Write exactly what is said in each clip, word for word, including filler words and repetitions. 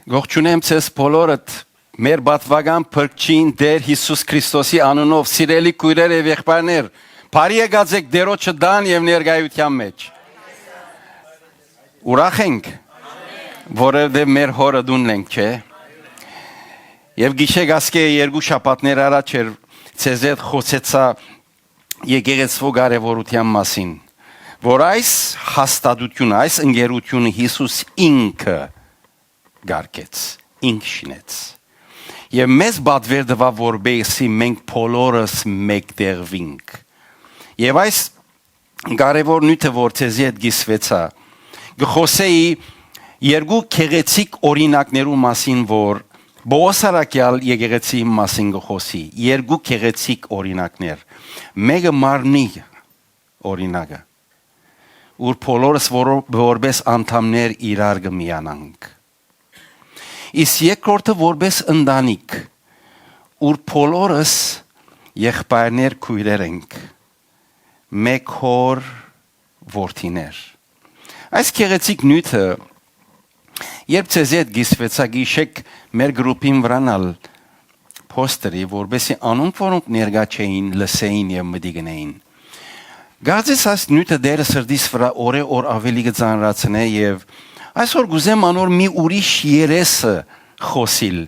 Կողջունեմ ձեզ բոլորդ մեր պատուական փրկչին Տէր Յիսուս Քրիստոսի անունով, սիրելի քոյրեր եւ եղբայրներ, բարի եկած էք Տէրոջը տան եւ ներկայութեան մէջ։ Ուրախ ենք, որովհետեւ մեր հօրը տունն ենք, չէ՞։ Եւ գիշեկ ասկէ երկու շաբաթներ առաջ էր ձեզ հետ խօսեցայ եկեղեցւոյ կարեւորութեան մասին, որ այս հաստատութիւնը, այս ընկերութիւնը Յիսուս ինքը կարգեց, ինք շինեց։ Եւ մեզ պատուեր տուաւ, որպեսզի մենք բոլորս մէկտեղուինք։ Եւ այս կարեւոր նիւթը, որ ձեզի հետ կիսուեցայ, կը խօսէի երկու գեղեցիկ օրինակներու մասին, որ Պողոս առաքեալ եկեղեցիին մասին կը խօսի, երկու գեղեցիկ օրինակներ։ Մէկը մարմնի օրինակը, ուր բոլորս որո-, որպես անդամներ իրար կը միանանք։ Իսկ երկրորդը որպես ընտանիք, ուր բոլորս եղբայրներ, քոյրեր ենք, մէկ հօր որդիներ։ Այս գեղեցիկ նիւթը, երբ ձեզի հետ կիսուեցայ, գիշեկ մեր գրուպին վրան ալ փոստերի, որպեսզի անոնք, որոնք ներկայ չէին, լսէին եւ մտիկ ընէին։ Կարծես այս նիւթը Տէրը սրտիս վրայ օրէ օր աւելի կը ծանրացնէ եւ այսօր կ'ուզեմ անոր մի ուրիշ երեսը խօսիլ։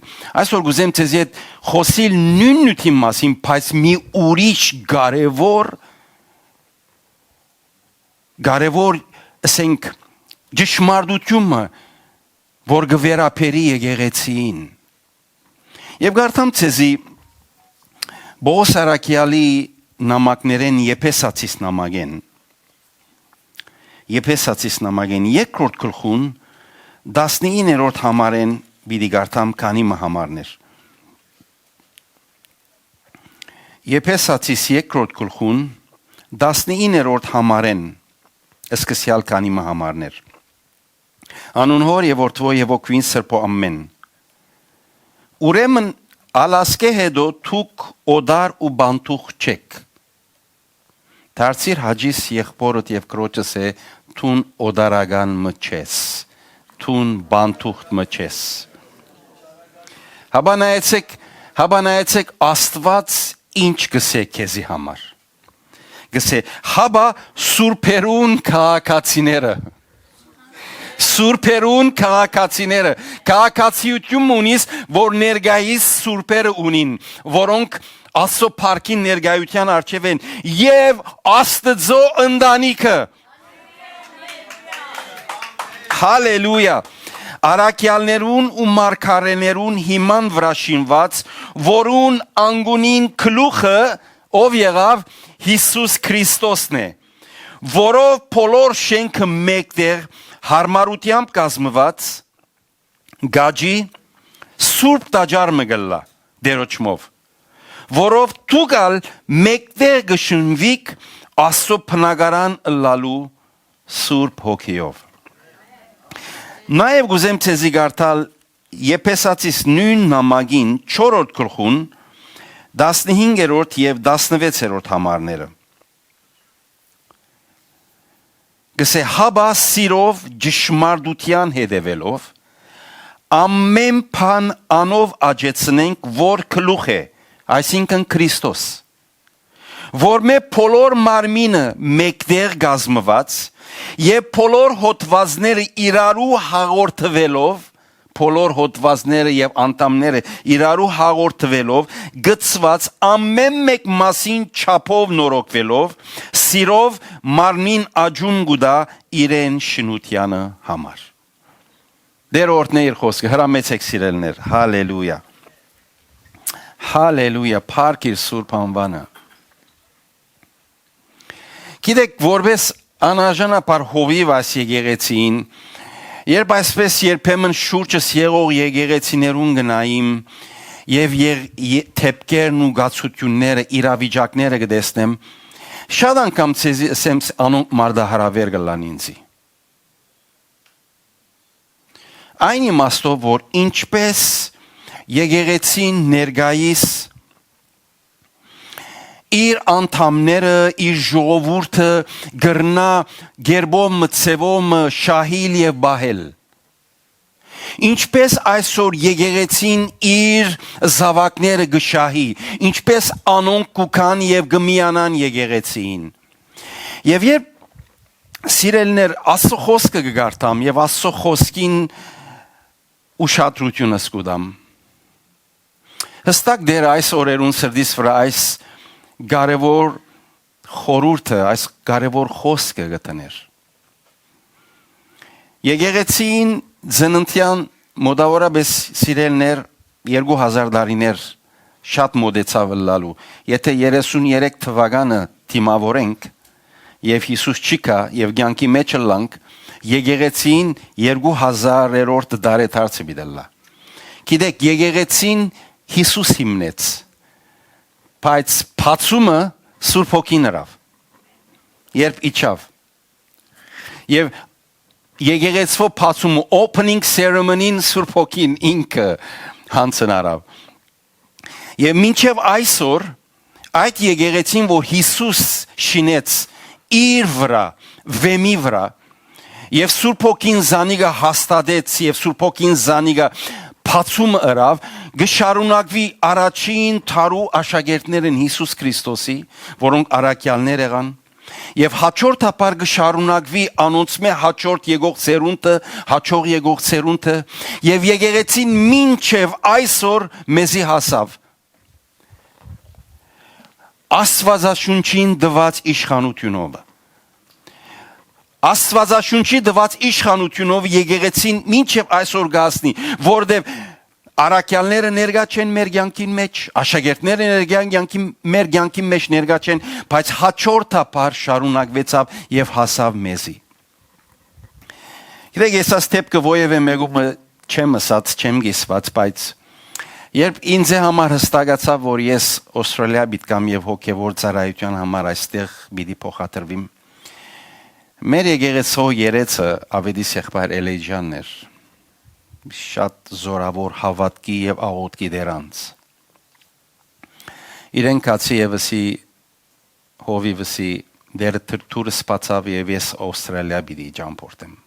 Այսօր կ'ուզեմ ձեզի հետ խօսիլ նոյն նիւթին մասին, բայց մի ուրիշ կարեւոր, կարեւոր, ասենք, ճշմարտութիւնը, որ կը վերաբերի եկեղեցիին։ Եւ կարդամ ձեզի Պողոս առաքեալի նամակներէն, Եփեսացիս նամակէն, Եփեսացիս նամակէն երկրորդ գլխուն, տասնիններորդ համարէն պիտի կարդամ քանի մը համարներ։ Եփեսացիս երկրորդ գլխուն, տասնիններորդ համարէն սկսեալ քանի մը համարներ։ Անուն Հօր եւ Որդուոյ եւ Հոգիին Սրբոյ ամէն։ Ուրեմն, ալ ասկէ հետո դուք օտար ու բանտուղ չէք։ Դարձիր հաճիս եղբօրդ եւ քրոջս է, դուն օտարական մը չես, դուն բանտուղ մը չես։ Հապա նայեցեք, հապա նայեցեք, Աստուած ինչ կ'ըսէ քեզի համար։ Կ'ըսէ, հապա սուրբերուն քաղաքացիները, սուրբերուն քաղաքացիները, քաղաքացիութիւն մը ունիս, որ ներկայիս սուրբերը ունին, որոնք Աստծո փառքին ներկայութեան առջեւ են, եւ Աստծո ընտանիքը։ Հալելույա։ Առաքեալներուն ու մարգարէներուն հիման վրայ շինուած, որուն անկունին գլուխը ով եղաւ, Յիսուս Քրիստոսն է, որով բոլոր շէնքը մէկտեղ յարմարութեամբ կազմուած, կ'աճի, սուրբ տաճար մը կ'ըլլայ Տէրոջմով, որով դուք ալ մէկտեղ կը շնուիք Աստծո բնակարան ըլլալու Սուրբ Հոգիով։ Նաեւ կ'ուզեմ ձեզի կարդալ Եփեսացիս նոյն նամակին չորրորդ գլխուն, տասնհինգերորդ եւ տասնվեցերորդ համարները։ Կ'ըսէ, հապա սիրով, ճշմարտութեան հետեւելով, ամէն բան անով աճեցնենք, որ գլուխ է, այսինքն Քրիստոս, որմէ բոլոր մարմինը մէկտեղ կազմուած եւ բոլոր հոդվածները իրարու հաղորդուելով, բոլոր հոդվածները եւ անդամները իրարու հաղորդուելով, գցուած, ամէն մէկ մասին չափով նորոգուելով, սիրով մարմնին աճում կու տայ իրեն շինութեանը համար։ Տէրը օրհնէ իր խօսքը, հրամեցեք, սիրելիներ։ Հալելույա։ Հալելույա, փառք իր սուրբ անուանը։ Գիտեք, որպես անհաժանապար հովիվ այս եկեղեցին, երբ այսպես երբեմն շուրջս եղող եկեղեցիներուն գնայիմ եւ եղ-, ե-, դեպքերն ու գացությունները, իրավիճակները կտեսնեմ, շատ անգամ ձեզի ըսեմ, անոնք մարտահրավեր կ'ըլլան ինձի։ Այն իմաստով, որ ինչպես եկեղեցին ներկայիս իր անդամները, իր ժողովուրդը կրնայ գերբով մը, ձևով մը շահիլ եւ պահել։ ինչպէս այսօր եկեղեցին իր զաւակները կը շահի, ինչպէս անոնք կու գան եւ կը միանան եկեղեցիին։ Եւ երբ, սիրելիներ, Աստծո խօսքը կը կարդամ եւ Աստծո խօսքին ուշադրութիւնս կու տամ, հստակ Տէրը այս օրերուն սրտիս վրայ այս կարեւոր խորհուրդը, այս կարեւոր խօսքը կը դնէր։ Եկեղեցին ծննդեան մօտաւորապէս, սիրելիներ, երկու հազար տարիներ շատ մօտեցաւ ըլլալու։ Եթէ երեսուն երեք թուականը դիմաւորենք եւ Յիսուս չի գայ եւ կեանքի մէջ ըլլանք, եկեղեցին երկու հազարերորդ դարեդարձը պիտի ըլլայ։ Գիտէք, եկեղեցին Յիսուս հիմնեց, բայց բացումը Սուրբ Հոգին ըրաւ, երբ իջաւ։ Եւ եկեղեցւոյ բացումը, opening ceremony-ն Սուրբ Հոգին ինքը յանձն առաւ։ Եւ մինչեւ այսօր այդ եկեղեցին, որ Յիսուս շինեց իր վրայ, վէմի վրայ, եւ Սուրբ Հոգին զանիկա հաստատեց, եւ Սուրբ Հոգին զանիկա բացում ըրաւ, կը շարունակուի առաջին դարու աշակերտներն Յիսուս Քրիստոսի, որոնք առաքեալներ եղան, եւ հաջորդաբար կը շարունակուի անոնցմէ հաջորդ եկող սերունդը, հաջող եկող սերունդը, եւ եկեղեցին մինչեւ այսօր մեզի հասաւ Աստուածաշունչին տուած իշխանութիւնովը։ Աստուածաշունչի տուած իշխանութիւնով եկեղեցին մինչեւ այսօր կ'հասնի, որտեւ առաքեալները ներկայ չեն մեր կեանքին մէջ, աշակերտները ներկայ կեանքին, մեր կեանքին մէջ ներկայ չեն, բայց հաջորդաբար շարունակուեցաւ եւ հասաւ մեզի։ Գիտեք, ես այս դէպքը որեւէ մէկումը չեմ ըսած, չեմ կիսուած, բայց երբ ինձ համար հստակացաւ, որ ես Օստրալիա պիտի գամ եւ հոգեւոր ծառայութեան համար այստեղ պիտի փոխադրուիմ, մեր եկեղեցու երեցը Աւետիս եղբայր Էլեյջանն էր, շատ զօրաւոր հաւատքի եւ աղօթքի դեր անձ։ Իրեն գացի եւ ըսի, հովիվսի, դեր թ-, թուրս բացաւ եւ ես Օստրալիա պիտի ճամփորդեմ։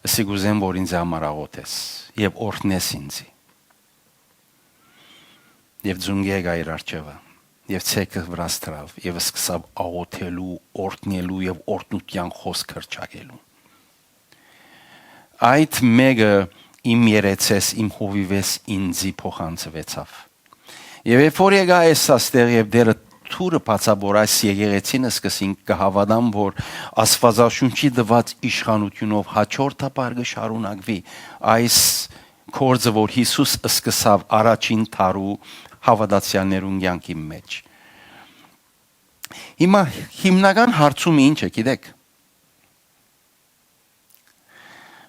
Ըսի, կ'ուզեմ, որ ինձ համար աղօթես եւ օրհնես ինձի։ Եւ ձունկի եկայ իր առջեւը, եւ ցէգը վրաս դրաւ, եւ սկսաւ աղօթելու, օրհնելու եւ օրհնութեան խօսք հռչակելու։ Այդ մէկը իմ երեցես, իմ հովիվես ինձի փոխանցուեցաւ։ Եւ երբ որ եկայ ես աստեղ եւ դերը թուրը բացաւ, որ այս եկեղեցին սկսին, կը հաւատամ, որ Աստուածաշունչի տուած իշխանութիւնով հաջորդաբար կը շարունակուի այս գործը, որ Յիսուս սկսաւ առաջին դարու հաւատացեալներուն կեանքի մէջ։ Հիմա հիմնական հարցումը ի՞նչ է, գիտեք։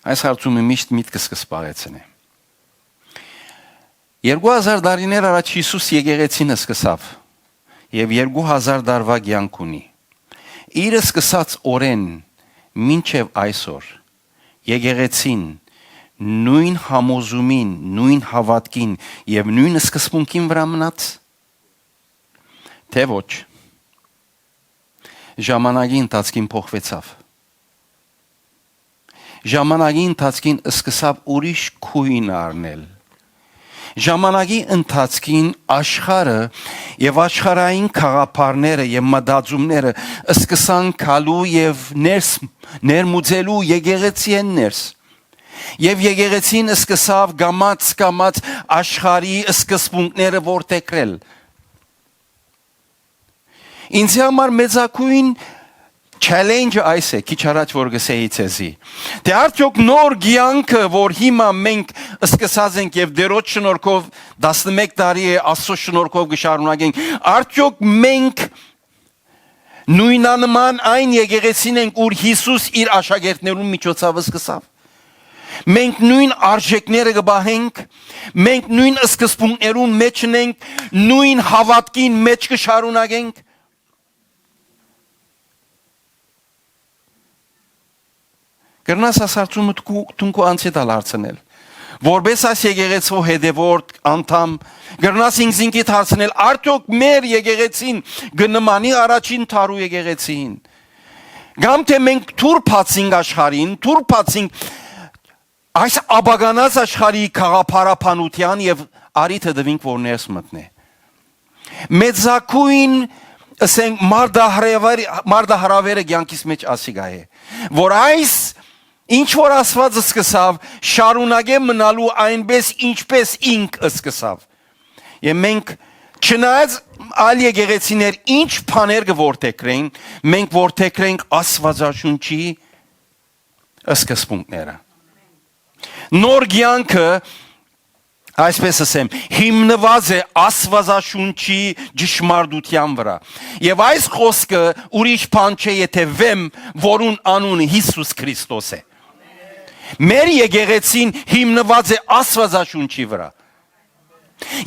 Այս հարցումը միշտ միտքս կը սպառեցնէ։ Երկու հազար տարիներ առաջ Յիսուս եկեղեցին սկսաւ եւ երկու հազար տարուայ կեանք ունի։ Իր սկսած օրէն մինչեւ այսօր եկեղեցին նոյն համոզումին, նոյն հաւատքին եւ նոյն սկզբունքին վրայ մնաց, թէ ոչ, ժամանակի ընթացքին փոխուեցաւ։ Ժամանակի ընթացքին սկսաւ ուրիշ գոյն առնել։ Ժամանակի ընթացքին աշխարհը եւ աշխարհային գաղափարները եւ մտածումները սկսան գալու եւ ներս, ներմուծելու եկեղեցիէն ներս։ Եւ եկեղեցին սկսաւ կամաց-կամաց աշխարհի սկզբունքները որդեգրել։ Ինձի համար մեծագոյն challenge-ը այս է, քիչ առաջ որ գսեի ձեզի, թէ արդեօք նոր կեանքը, որ հիմա մենք սկսած ենք եւ Տէրոջ շնորհքով տասնմեկ տարի է, Աստծո շնորհքով կը շարունակենք, արդեօք մենք նոյնանման այն եկեղեցին ենք, ուր Յիսուս իր աշակերտներուն միջոցով սկսաւ։ Մենք նոյն արժեքները կը պահենք, մենք նոյն սկզբունքներուն մէջ ենք, նոյն հաւատքին մէջ կը շարունակենք։ Կրնաս այս հարցումը դու, դուն քու անձիդ ալ հարցնել։ Որպէս այս եկեղեցու հետեւորդ, անդամ, կրնաս ինքզինքիդ հարցնել, արդեօք մեր եկեղեցին կը նմանի առաջին դարու եկեղեցին։ Կամ թէ մենք թուր բացինք աշխարհին, թուր բացինք այս աբականաց աշխարհի գաղափարաբանութեան եւ արիթը տուինք, որ ներս մտնէ։ Մեծագոյն, ըսենք, մարտահրավեր-, մարտահրավերը կեանքիս մէջ ասիկա է, որ այս ինչ որ Աստուած սկսաւ, շարունակե մնալու այնպէս, ինչպէս ինք սկսաւ։ Եւ մենք, չնայած այլ եկեղեցիներ ինչ բաներ կը որդեգրեն, մենք որդեգրենք Աստուածաշունչի սկզբունքները։ Նոր կեանքը, այսպես ասեմ, հիմնուած է Աստուածաշունչի ճշմարտութեան վրայ։ Եւ այս խօսքը ուրիշ բան չէ, եթէ վեմ, որուն անունը Յիսուս Քրիստոս է։ Մեր եկեղեցին հիմնուած է Աստուածաշունչի վրայ։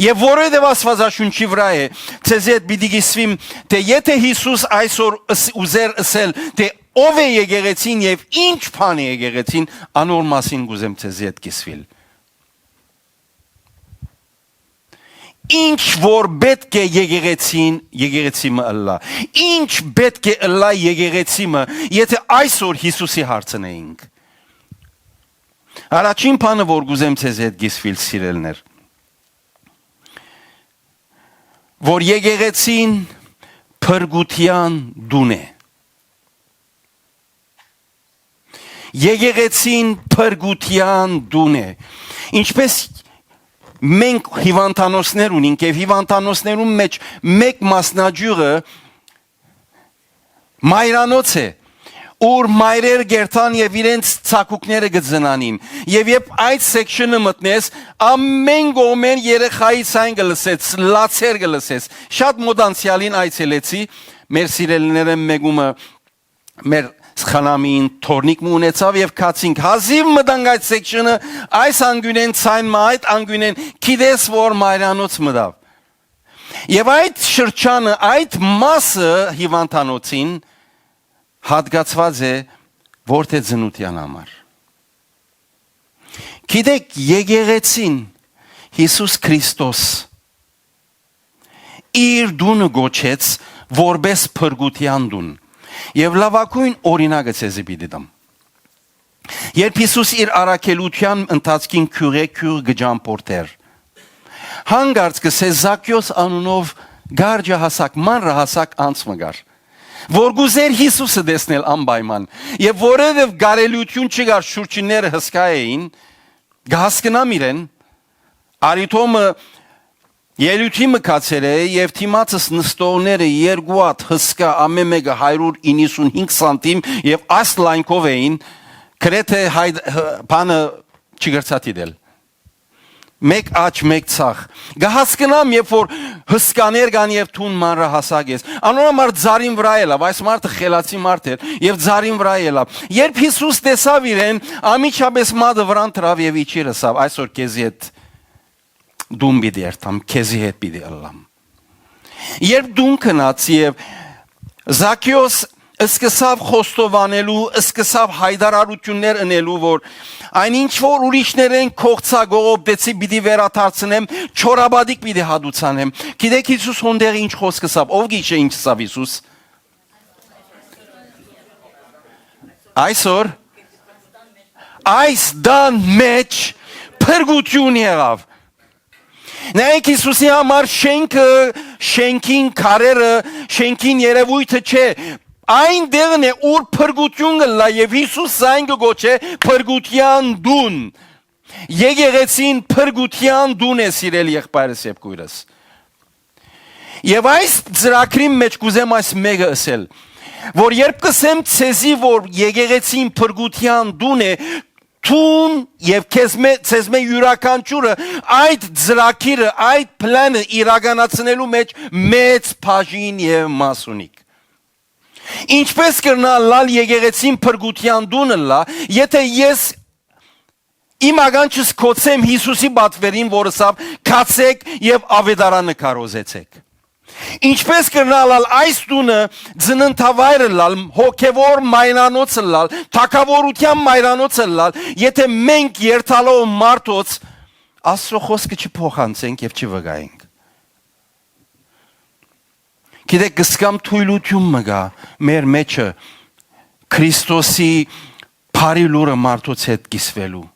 Եւ որովհետեւ Աստուածաշունչի վրայ է, ձեզի հետ պիտի կիսուիմ, թէ եթէ Յիսուս այսօր ըս-, ուզեր ըսել, թէ ով է եկեղեցին եւ ինչ բան է եկեղեցին, անոր մասին կ'ուզեմ ձեզի հետ կիսուիլ։ Ինչ որ պէտք է եկեղեցին, եկեղեցի մը ըլլայ։ Ինչ պէտք է ըլլայ եկեղեցի մը, եթէ այսօր Յիսուսի հարցնէինք։ Առաջին բանը, որ կ'ուզեմ ձեզի հետ կիսուիլ, սիրելիներ, որ եկեղեցին փրկութեան տուն է։ Եկեղեցին փրկութեան տուն է։ Ինչպես մենք հիւանդանոցներ ունինք եւ հիւանդանոցներուն մէջ մէկ մասնաճիւղը մայրանոց է, ուր մայրեր կ'երթան եւ իրենց ծագուկները կը ծնանին։ Եւ երբ այդ section-ը մտնես, ամէն կողմէն երեխայի ցայն կը լսես, լացեր կը լսես։ Շատ մոտ անցեալին այցելեցի, մեր սիրելիներէն մէկումը մեր սխանամին թորնիկ մը ունեցաւ եւ գացինք։ Հազիւ մտանք այդ section-ը, այս անկիւնէն ցայն մը, այդ անկիւնէն գիտես որ մայրանոց մտաւ։ Եւ այդ շրջանը, այդ մասը հիւանդանոցին հատկացուած է որդեծնութեան համար։ Գիտեք, եկեղեցին Յիսուս Քրիստոս իր տունը կոչեց որպէս փրկութեան տուն։ Եւ լաւագոյն օրինակը ձեզի պիտի տամ։ Երբ Յիսուս իր առաքելութեան ընթացքին գիւղէ գիւղ կը ճամփորդէր, հանկարծ կ'ըսէ Զաքիոս անունով կարճը հասակ, մանրը հասակ անձ մը կար, որ կ'ուզէր Յիսուսը տեսնել անպայման, եւ որովհետեւ կարելիութիւն չկար, շուրջինները հսկայ էին, կը հասկնամ իրեն, արիթոմը ելույթի մը գացեր է եւ դիմացս նստողները երկու հատ հսկայ, ամէն մէկը հարիւր իննսունհինգ սանտիմ եւ այս լայնքով էին, գրեթե հայ-, հ-, բանը չկրցա դիտել։ Մէկ աջ, մէկ ցախ։ Կը հասկնամ, երբ որ հսկաներ կան եւ դուն մանրահասակ ես։ Անոր համար ծառին վրայ ելաւ, այս մարդը խելացի մարդ էր եւ ծառին վրայ ելաւ։ Երբ Յիսուս տեսաւ իրեն, անմիջապէս մատը վրան դրաւ եւ իջիր ըսաւ. «Այսօր քեզի հետ տուն պիտի երթամ, քեզի հետ պիտի ըլլամ»։ Երբ տուն գնաց եւ Զաքիոս սկսաւ խոստովանելու, սկսաւ հայտարարութիւններ ընելու, որ այն ինչ որ ուրիշներէն կ'օղցայ, կ'օղոպտեցի պիտի վերադարձնեմ, չորապատիկ պիտի հատուցանեմ։ Գիտեք Յիսուս հոն տեղը ինչ խօսք ըսաւ, ով գիտե ինչ ըսաւ Յիսուս։ Այսօր այս տան մէջ փրկութիւն եղաւ։ Նայեք, Յիսուսի համար շէնքը, շէնքին քարերը, շէնքին երեւոյթը չէ։ Այն տեղն է, ուր փրկութիւն կ'ըլլայ, եւ Յիսուս զայն կը կոչէ փրկութեան տուն։ Եկեղեցին փրկութեան տուն է, սիրելի եղբայրս եւ քոյրս։ Եւ այս ծրագրին մէջ կ'ուզեմ այս մէկը ըսել, որ երբ կ'ըսեմ ձեզի, որ եկեղեցին փրկութեան տուն է, տուն եւ քեզ մէ-, ձեզ մէ յուրաքանչիւրը այդ ծրագիրը, այդ plan-ը իրականացնելու մէջ մեծ բաժին եւ մաս ունիք։ Ինչպէս կրնայ ըլլալ եկեղեցին փրկութեան տուն ըլլայ, եթէ ես իմ ականջս կ'օցեմ Յիսուսի պատվերին, որ ըսաւ. «Գացեք եւ աւետարանը քարոզեցէք»։ Ինչպէս կրնայ ըլլալ այս տունը, ծննդավայր ըլլալ, հոգեւոր մայրանոց ըլլալ, թագաւորութեան մայրանոց ըլլալ, եթէ մենք երթալով մարդոց Աստուծոյ խօսքը չփոխանցենք եւ չվկայենք։ Գիտեք, կսկամ թոյլութիւն մը կայ մեր մէջը, Քրիստոսի բարի լուրը մարդոց հետ կիսուելու։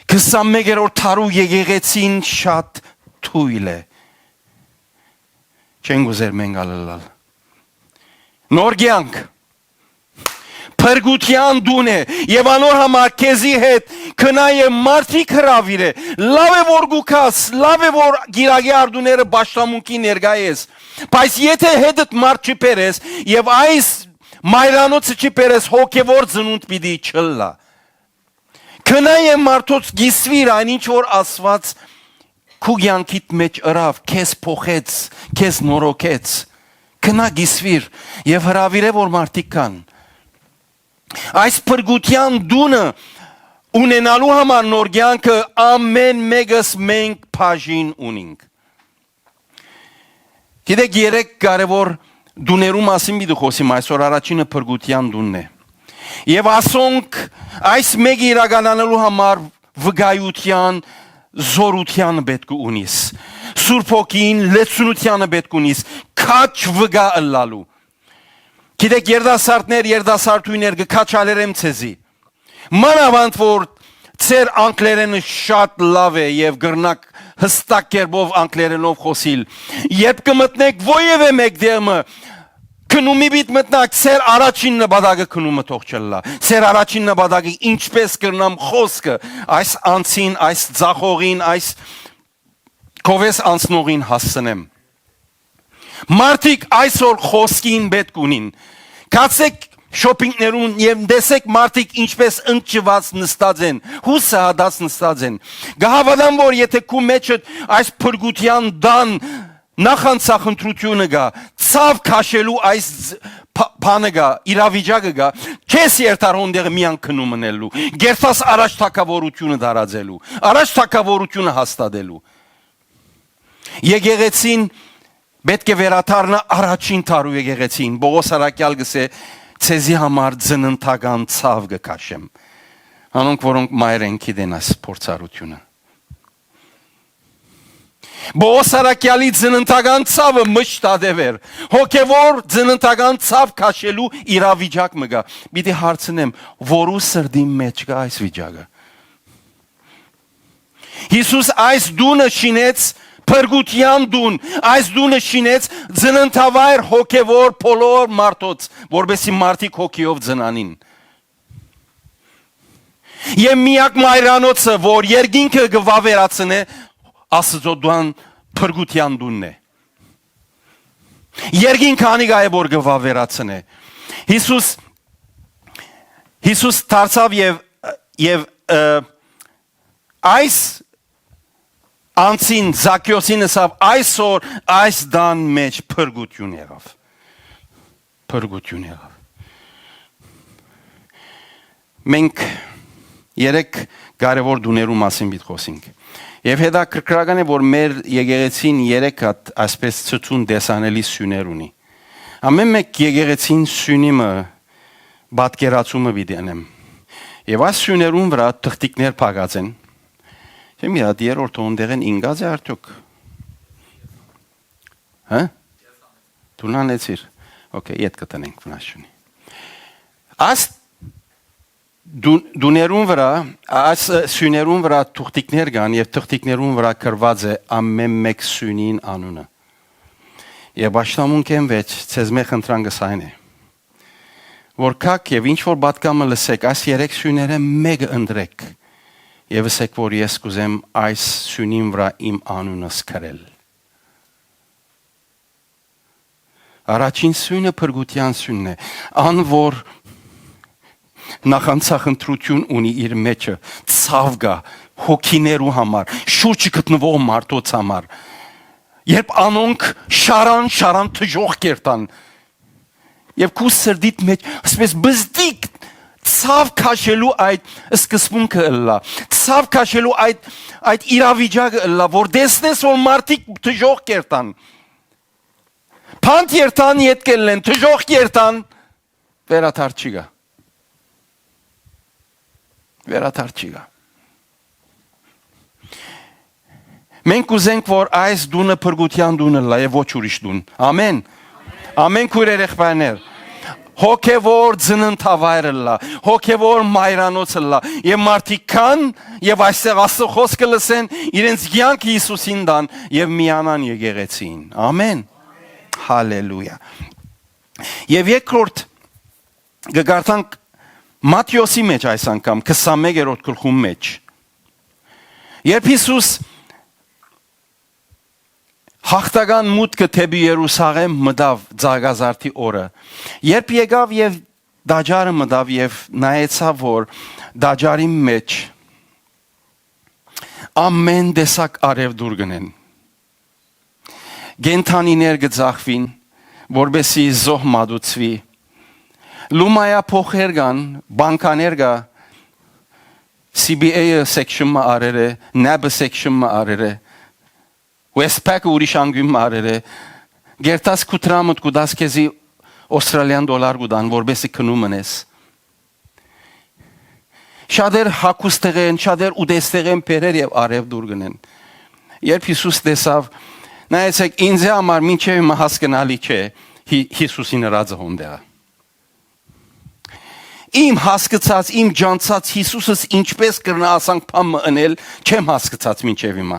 Քսանմեկերորդ դարու եկեղեցին շատ թոյլ է։ Չենք ուզեր մենք ալ ըլլալ։ Նոր կեանք, փրկութեան տուն է, եւ անոր համար քեզի հետ քնա եւ մարդիկ հրաւիրէ։ Լաւ է որ գուքաս, լաւ է որ գիրագի արդուները պաշտամունքի ներկայ ես, բայց եթե հետդ մարդ չբերես եւ այս մայրանոցը չբերես, հոգեվոր ծնունդ պիտի չըլլայ։ Քնա եւ մարդոց կիսուիր այն ինչ որ Աստուած քու կեանքիդ մէջ ըրաւ, քեզ փոխեց, քեզ նորոգեց։ Քնա կիսուիր եւ հրաւիրէ որ մարդիկ կան։ Այս փրկութեան տունը ունենալու համար նոր կեանքը ամէն մեկս մենք բաժին ունինք։ Գիտեք, երեք կարեւոր տուներու մասին պիտի խօսիմ այսօր, առաջինը փրկութեան տունն է։ Եւ ասոնք այս մեկը իրականանալու համար վկայութեան զորութեանը պէտք է ունիս, Սուրբ Հոգին լեցունութեանը պէտք ունիս, քաջ վկայ ըլլալու։ Գիտեք, երիտասարդներ, երիտասարդուհիներ, կը քաջալերեմ ձեզի։ Մանաւանդ որ ձեր անգլերէնը շատ լաւ է եւ կրնաք յստակ կերպով անգլերէնով խօսիլ, երբ կը մտնեք որեւէ մէկ դերմը, քնումի պիտ մտնաք, ձեր առաջին նպատակը քնումը թող չըլլայ։ Ձեր առաջին նպատակը ինչպես կրնամ խօսքը այս անձին, այս ձախողին, այս քովես անցնողին հասցնեմ։ Մարդիկ այսօր խօսքին պէտք ունին։ Գացեք շոփինգներուն եւ տեսեք մարդիկ ինչպես ընկճուած նստած են, յուսը հատած նստած են։ Կը հաւատամ որ եթե քու մեջդ այս փրկութեան տան նախանցախնդրութիւնը գայ, ցաւ քաշելու այս զ-, փ-, բանը գայ, իրավիճակը գայ, չես երթար հոն դեղը միան քնում ընելու, գերթաս առաջ թագաւորութիւնը դարածելու, առաջ թագաւորութիւնը հաստատելու։ Եկեղեցին պէտք է վերադառնայ առաջին դարու եկեղեցին։ Պողոս առաքեալ կ'ըսէ. «Ձեզի համար ծննդական ցաւ կը քաշեմ»։ Անոնք, որոնք մայր են, գիտեն այս փորձառութիւնը։ Պողոս առաքեալի ծննդական ցաւը մշտատեւ էր։ Հոգեվոր ծննդական ցաւ քաշելու իրավիճակ մը գայ։ Պիտի հարցնեմ, որու սրտին մէջ կայ այս վիճակը։ Յիսուս այս տունը շինեց, փրկութեան տուն, այս տունը շինեց ծննդավայր հոգեվոր բոլոր մարդոց, որպեսզի մարդիկ հոգիով ծնանին։ Եւ միակ մայրանոցը, որ երկինքը կը վաւերացնէ, Աստուծոյ տան, փրկութեան տունն է։ Երկինքը անիկա է, որ կը վաւերացնէ։ Յիսուս, Յիսուս դարձաւ եւ, եւ, ը, այս անցին Զաքիոսին ըսաւ. «Այսօր այս տան մէջ փրկութիւն եղաւ»։ Փրկութիւն եղաւ։ Մենք երեք կարեւոր տուներու մասին պիտի խօսենք։ Եւ հետաքրքրական է, որ մեր եկեղեցին երեք հատ այսպես ցցուն տեսանելի սիւներ ունի։ Ամէն մէկ եկեղեցին սիւնի մը պատկերացումը պիտի ընեմ։ Եւ այս սիւներուն վրայ թղթիկներ փակած են։ Չեմ գիտեր, երրորդ հոն դեղեն ինգած է արդյոք։ Հա՞։ Դուն անեցիր։ Okay, յետ կը տնենք, վնաս չունի։ Այս դու-, դուներուն վրայ, այս, ը, սիւներուն վրայ թուղթիկներ կան եւ թուղթիկներուն վրայ գրուած է ամէն մէկ սիւնին անունը։ Եւ պաշտամունքէն վեճ, ձեզմէ խնդրան կը սայն է, որ գաք եւ ինչ որ պատգամը լսեք, այս երեք սիւներէն մէկը ընտրեք եւ ըսեք, որ ես կ'ուզեմ այս սիւնին վրայ իմ անունս գրել։ Առաջին սիւնը փրկութեան սիւնն է, ան որ նախանցախնդրութիւն ունի իր մէջը, ցաւ կայ հոգիներու համար, շուրջը գտնուող մարդոց համար, երբ անոնք շարան, շարան դժոխք կ'երթան, եւ քու սրտիդ մէջ այսպես բզդիկ ցաւ քաշելու այդ սկզբունքը ըլլայ, ցաւ քաշելու այդ, այդ իրավիճակը ըլլայ, որ տեսնես, որ մարդիկ դժոխք կ'երթան, բանտ երթան, յետ կ'ելլեն, դժոխք երթան, վերադարձ չի գայ։ Վերադարձ չի գայ։ Մենք կ'ուզենք, որ այս տունը փրկութեան տունը ըլլայ եւ ոչ ուրիշ տուն։ Ամեն։ Ամեն, քոյրեր, եղբայրներ։ հոգեվոր ծննդավայր ըլլայ, հոգեվոր մայրանոց ըլլայ, եւ մարդիկ կան, եւ այստեղ Աստուծոյ խօսքը լսեն, իրենց կեանքը Յիսուսին տան եւ միանան եկեղեցին։ Ամեն։ Հալելույա։ Եւ երկրորդ, կը կարդանք Մատթէոսի մէջ այս անգամ, քսանմեկերորդ գլխուն մէջ։ Երբ Յիսուս յաղթական մուտքը դէպի Երուսաղէմ մտաւ Ծաղկազարդի օրը, երբ եկաւ եւ տաճարը մտաւ եւ նայեցաւ, որ տաճարին մէջ ամեն տեսակ արեւտուր կ'ընեն։ Կենդանիներ կը ծախուին, որպեսզի զոհ մատուցուի։ Լումայա փոխեր կան, բանկաներ կայ, C B A-ը section մը արեր է, nab-ը section մը արեր է, Westpac-ը ուրիշ անկիւն մը արեր է, կերտած քու դրամդ կու տաս քեզի Australian dollar կու տան, որպեսզի գնում ընես։ Շատեր հագուստեղէն, շատեր ուտեստեղէն բերեր եւ արեւտուր կ'ընեն։ Երբ Յիսուս տեսաւ, նայեցեք, ինձի համար մինչեւ հիմա հասկնալի չէ Հի-, Յիսուսին ըրածը հոն տեղը։ Իմ հասկցած, իմ ճանչցած Յիսուսս ինչպէս կրնայ ասանք բան մը ընել, չեմ հասկցած մինչեւ հիմա։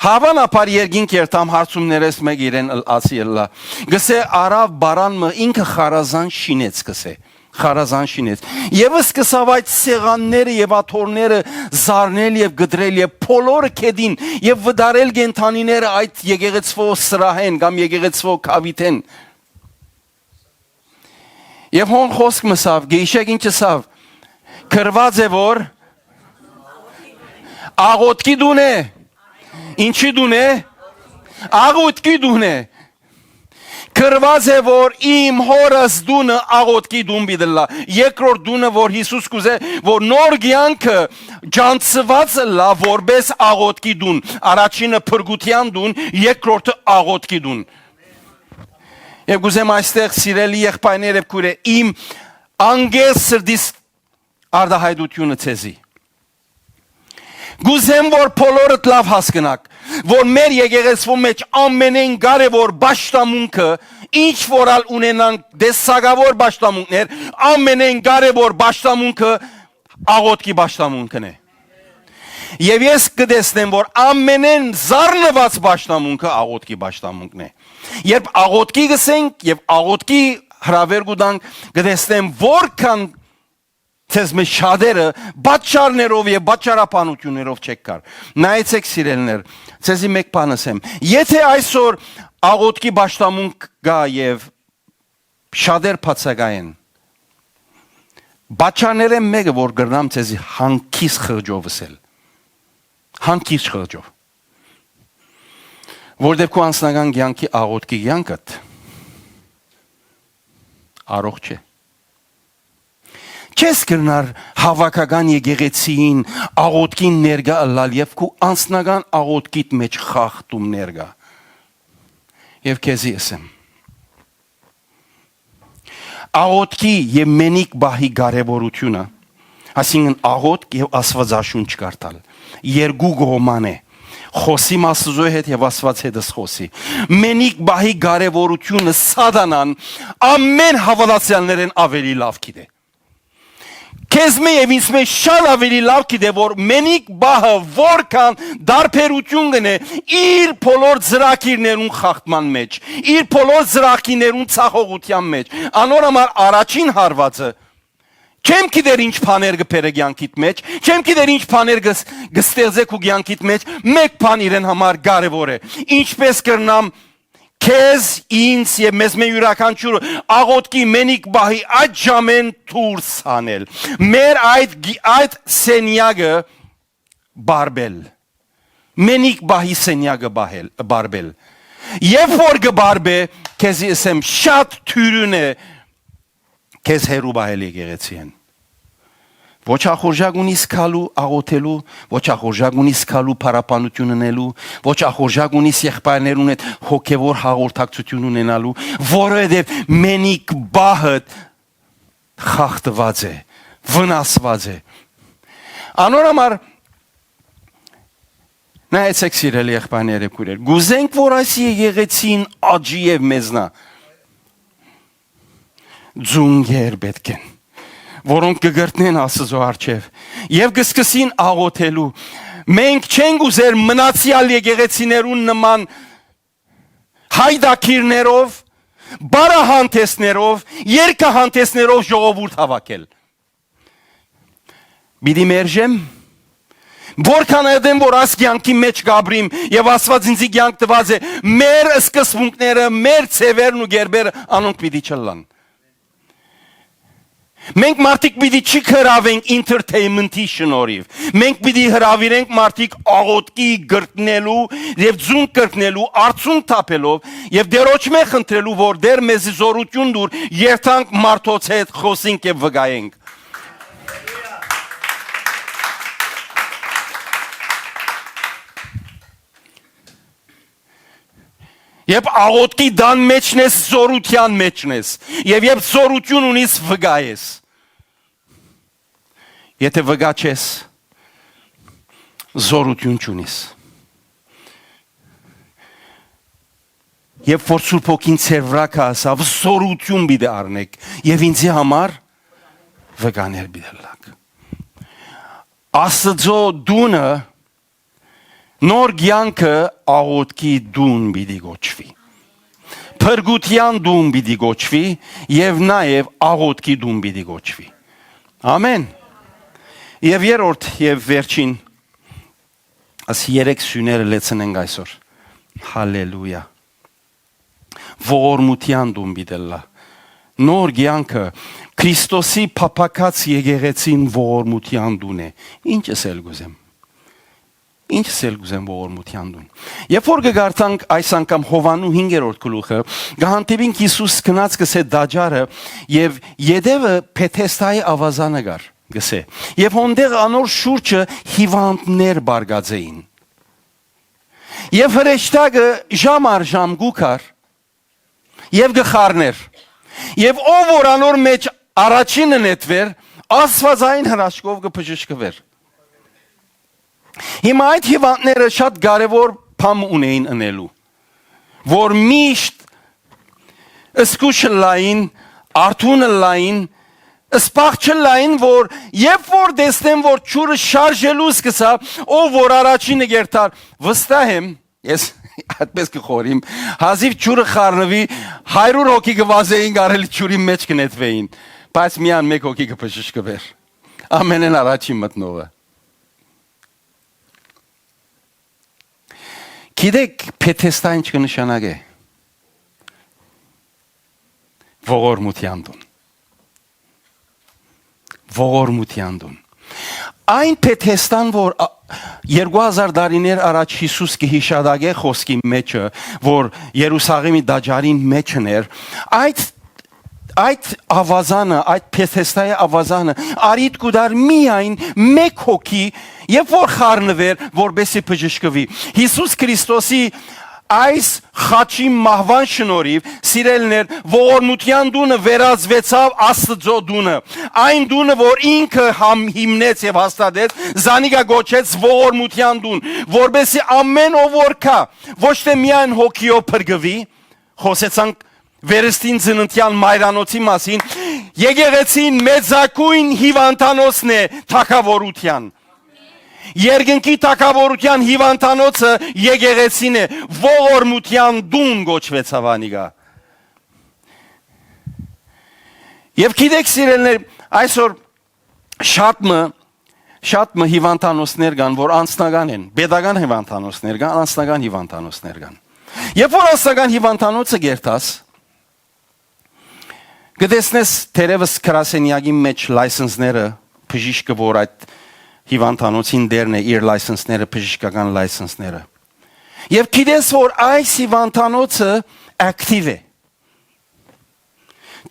Հաւանաբար երկինք երթամ, հարցումներէս մէկ իրեն ըլ-, ասի ըլլայ։ Գսէ, արաւ բարան մը, ինքը խարազան շինեց, գսէ, խարազան շինեց։ Եւս սկսաւ այդ սեղանները եւ աթոռները զարնել եւ կտրել եւ բոլորը գետին եւ վտարել կենդանիները այդ եկեղեցւոյ սրահէն կամ եկեղեցւոյ գաւիթէն։ Եւ հոն խօսք մը սաւ, գիշեք ինչ ըսաւ, գրուած է որ աղոտքի տուն է։ Ինչի տուն է։ Աղոտքի տուն է։ Գրուած է որ իմ հորս տունը աղոտքի տուն պիտի ըլլայ։ Երկրորդ տունը որ Յիսուս կուզէ որ նոր կեանքը ճանչցուած ըլլայ որպէս աղոտքի տուն, առաջինը փրկութեան տուն, երկրորդը աղոտքի տուն։ Եւ կուզեմ այստեղ, սիրելի եղբայրներ եւ քոյրեր, իմ անկեղծ սրտիս արտահայտութիւնը ձեզի։ Կուզեմ որ բոլորդ լաւ հասկնաք, որ մեր եկեղեցւոյ մէջ ամենէն կարեւոր պաշտամունքը, ինչ որ ալ ունենանք, տեսակաւոր պաշտամունքներ, ամենէն կարեւոր պաշտամունքը աղոտքի պաշտամունքն է։ Եւ ես կը տեսնեմ որ ամենէն զարնուած պաշտամունքը աղոտքի պաշտամունքն է։ Երբ աղոտքի գսենք եւ աղոտքի հրաւեր կու տանք, կը տեսնեմ որքան ձեզ մէջ շատերը պատճառներով եւ պատճառաբանութիւններով չեք գար։ Նայեցեք, սիրելիներ, ձեզի մէկ բան ըսեմ։ Եթէ այսօր աղոտքի պաշտամունք կայ եւ շատեր բացակայ են, պատճառներէն մէկը որ կրնամ ձեզի հանգիստ խղճով ըսել, հանգիստ խղճով, որտեւ քու անձնական կեանքի աղոտքի կեանքդ առողջ է։ Չես կրնար հաւաքական եկեղեցիին աղոտքին ներկայ ըլլալ եւ քու անձնական աղոտքիդ մէջ խախտում ներկայ։ Եւ քեզի ըսեմ, աղոտքի եւ մենիկ պահի կարեւորութիւնը, այսինքն աղոտք եւ Աստուածաշունչ կարդալ, երկու կողման է։ Խօսիմ Աստուծոյ հետ եւ Աստուած հետ ըս խօսի։ Մենիկ պահի կարեւորութիւնը Սատանան ամեն հաւատացեալներէն աւելի լաւ գիտէ։ Քեզմէ եւ ինձմէ շատ աւելի լաւ գիտէ որ մենիկ պահը որքան տարբերութիւն կ'ընէ իր բոլոր ծրագիրներուն խախտման մէջ, իր բոլոր ծրագիրներուն ցախողութեան մէջ։ Անոր համար առաջին հարուածը, չեմ գիտեր ինչ բաներ կը բերէ կեանքիդ մէջ, չեմ գիտեր ինչ բաներ կը, կը ստեղծէ քու կեանքիդ մէջ, մէկ բան իրեն համար կարեւոր է, ինչպէս կրնամ քեզ, ինձ եւ մեզմէ իւրաքանչիւրը աղոտքի մենիկ պահի այդ ժամէն դուրս հանել։ Մեր այդ գի-, այդ սենյակը բարբել, մենիկ պահի սենյակը պահել, բարբել։ Երբ որ կը բարբէ, քեզի ըսեմ, շատ թիւրին է քեզ հեռու պահել եկեղեցիէն։ Ոչ ախորժակ ունիս գալու աղոթելու, ոչ ախորժակ ունիս գալու փառաբանութիւն ընելու, ոչ ախորժակ ունիս եղբայրներուն հետ հոգեվոր հաղորդակցութիւն ունենալու, որովհետեւ մենիկ պահդ խախտուած է, վնասուած է։ Անոր համար նայեցեք, սիրելի եղբայրներ եւ քոյրեր, կուզենք որ այս եկեղեցին աճի եւ մեզնայ։ Ծունկեր պէտք են, որոնք կը կրթնեն Աստուծոյ առջեւ եւ կը սկսին աղօթելու։ Մենք չենք ուզեր մնացեալ եկեղեցիներուն նման հայդակիրներով, բառահանտեսներով, երկահանտեսներով ժողովուրդ հաւաքել։ Պիտի մերժեմ, որքան ատեն որ աս կեանքի մէջ կ'ապրիմ եւ Աստուած ինձի կեանք տուած է, մեր սկզբունքները, մեր ձեւերն ու կերպերը անոնք պիտի չըլլան։ Մենք մարդիկ պիտի չի կրաւենք entertainment-ի շնորհիվ։ Մենք պիտի հրաւիրենք մարդիկ աղօթքի, կրթնելու եւ ծունկ կրթնելու, արցունք թափելով եւ Տէրոջմէ խնդրելու, որ Տէր մեզի զօրութիւն տուր, երթանք մարդոց հետ, խօսինք եւ վկայենք։ Երբ աղօթքի տան մէջն ես, զօրութեան մէջն ես, եւ երբ զօրութիւն ունիս, վկայ ես։ Եթէ վկայ չես, զօրութիւն չունիս։ Երբ որ Սուրբ Հոգին ձեր վրայ կը ասաւ, զօրութիւն պիտի առնեք եւ ինձի համար վկաներ պիտի ըլլաք։ Աստուծոյ տունը, նոր կեանքը աղօթքի տուն պիտի կոչուի։ Փրկութեան տուն պիտի կոչուի եւ նաեւ աղօթքի տուն պիտի կոչուի։ Ամեն։ Եւ երրորդ եւ վերջին, աս երեք սիւները լեցնենք այսօր։ Հալելույա։ Ողորմութեան տուն պիտի ըլլայ։ Նոր կեանքը, Քրիստոսի փափաքած եկեղեցին ողորմութեան տուն է։ Ինչ ըսել կ'ուզեմ։ Ինչ ըսել կ'ուզեմ ողորմութեան տուն։ Երբ որ կը կարդանք այս անգամ Յովհաննու հինգերորդ գլուխը, կը հանդիպինք Յիսուս գնաց կ'ըսէ տաճարը եւ ետեւը Բեթեսդայի աւազանը կար, կ'ըսէ։ Եւ հոնդեղ անոր շուրջը հիւանդներ բարկած էին։ Եւ հրեշտակը ժամ առ ժամ կու գար եւ կը խառներ։ Եւ ով որ անոր մէջ առաջինը նետուէր, աստուածային հրաշքով կը բժշկուէր։ Հիմա այդ հիւանդները շատ կարեւոր բան ունեին ընելու, որ միշտ զգուշ ըլլային, արթուն ըլլային, սպաղ չըլլային, որ երբ որ տեսնեն, որ ջուրը շարժելու սկսա, ով որ առաջինը կերթար, վստահ եմ, ես այդպես կը խորհեմ, հազիւ ջուրը խառնուի, հարիւր հոգի կը վազէին, կարելի ջուրի մէջ կը նետուէին, բայց միայն մէկ հոգի կը բժշկուէր, ամենէն առաջին մտնողը։ Գիտեք, Բեթեսդա ինչ կը նշանակէ։ Ողորմութեան տուն։ Ողորմութեան տուն։ Այն Բեթեսդան, որ, ա, երկու հազար տարիներ առաջ Յիսուս կը յիշատակէ խօսքի մէջը, որ Երուսաղէմի տաճարին մէջն էր, այդ, այդ աւազանը, այդ Բեթեսդայի աւազանը առիթ կու տար միայն մէկ հոգի, երբ որ խառնուէր, որպեսզի բժշկուի։ Յիսուս Քրիստոսի այս խաչի մահուան շնորհիվ, սիրելիներ, ողորմութեան տունը վերածուեցաւ Աստուծոյ տունը։ Այն տունը, որ ինքը համ հիմնեց եւ հաստատեց, զանիկա կոչեց ողորմութեան տուն, որպեսզի ամեն ով որ գայ, ոչ թէ միայն հոգիով փրկուի, խօսեցանք վերստին ծննդեան մայրանոցի մասին, եկեղեցին մեծագոյն հիւանդանոցն է թագաւորութեան։ Երկնքի թագաւորութեան հիւանդանոցը եկեղեցին է, ողորմութեան տուն կոչուեցաւ անիկա։ Եւ գիտեք, սիրելիներ, այսօր շատ մը, շատ մը հիւանդանոցներ կան, որ անձնական են, պետական հիւանդանոցներ կան, անձնական հիւանդանոցներ կան։ Երբ որ անձնական հիւանդանոցը կերտաս, կը տեսնես թերեւս գրասենեակի մէջ լայսենսները, բժիշկը, որ այդ հիւանդանոցին տերն է, իր լայսենսները, բժշկական լայսենսները։ Եւ գիտես, որ այս հիւանդանոցը ակտիվ է։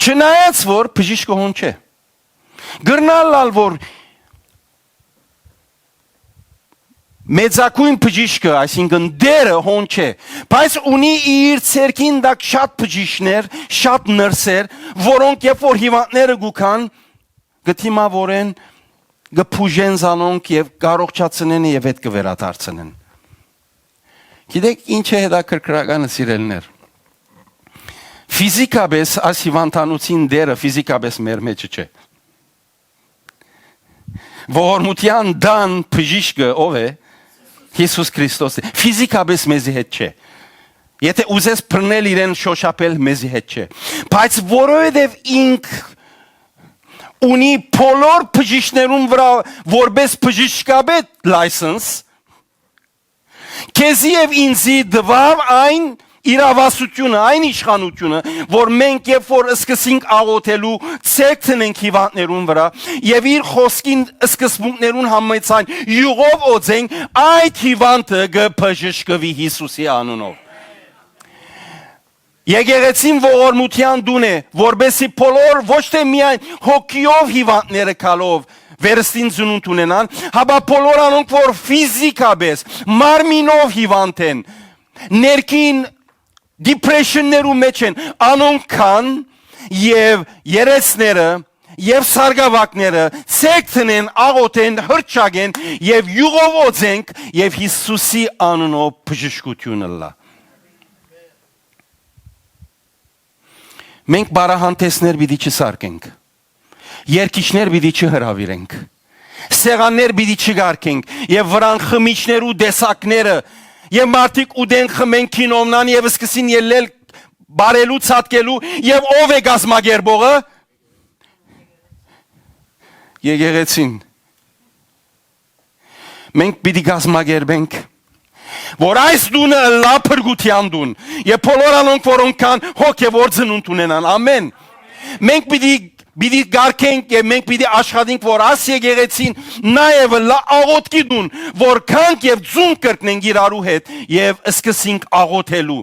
Չնայած որ բժիշկը հոն չէ։ Կրնալ ալ որ մեծագոյն բժիշկը, այսինքն տերը հոն չէ, բայց ունի իր ցերկին տակ շատ բժիշկներ, շատ նրսեր, որոնք երբ որ հիվանդները գուքան, կը դիմաւորեն, կը բուժեն զանոնք եւ կ'առողջացնեն եւ հետ կը վերադարձնեն։ Գիտեք, ինչ է հետաքրքրականը, սիրելիներ։ Ֆիզիկապէս այս հիւանդանոցին դերը ֆիզիկապէս մեր մէջը չէ։ Ողորմութեան տան բժիշկը ո՞վ է։ Յիսուս Քրիստոս է, ֆիզիկապէս մեզի հետ չէ։ Եթե ուզես բռնել իրեն, շօշափել, մեզի հետ չէ։ Բայց որովհետեւ ինք ունի բոլոր բժիշկներուն վրայ որպէս բժշկապետ լայսենս, քեզի եւ ինձի տուաւ այն իրաւասությունը, այն իշխանությունը, որ մենք, երբ որ սկսենք աղոթելու, ձեռք դնենք հիւանդներուն վրայ եւ իր խօսքին սկզբունքներուն համաձայն յուղով օծենք, այդ հիւանդը կը բժշկուի Յիսուսի անունով։ Եկեղեցին ողորմութեան տուն է, որպեսզի բոլոր, ոչ թե միայն հոգիով հիվանդները գալով վերստին ծնունդ ունենան, հապա բոլոր անոնք, որ ֆիզիկապէս, մարմինով հիվանդ են, ներքին դիպրեշններու մեջ են, անոնք կան եւ երեցները եւ սարգաւակները ձեռք դնեն, աղօթեն, հռչակեն եւ յուղով օծենք եւ Յիսուսի անունով բժշկութիւն ըլլայ։ Մենք պարահանդեսներ պիտի չսարքենք, երգիչներ պիտի չհրաւիրենք, սեղաններ պիտի չկարգենք եւ վրան խմիչներու տեսակները, եւ մարդիկ ուտեն, խմեն, քինովնան եւ սկսին ելլել բարելու, ցատկելու, եւ ո՞վ է կազմակերպողը։ Եկեղեցին։ Մենք պիտի կազմակերպենք, որ այս տունը ըլլայ փրկութեան տուն, եւ բոլոր անոնք, որոնք կան, հոգեւոր ծնունդ ունենան։ Ամեն։ Մենք պիտի, պիտի կարգենք եւ մենք պիտի աշխատենք, որ այս եկեղեցին նաեւ ըլլայ աղօթքի տուն, որ գանք եւ ձուն կրկնենք իրարու հետ եւ սկսենք աղօթելու։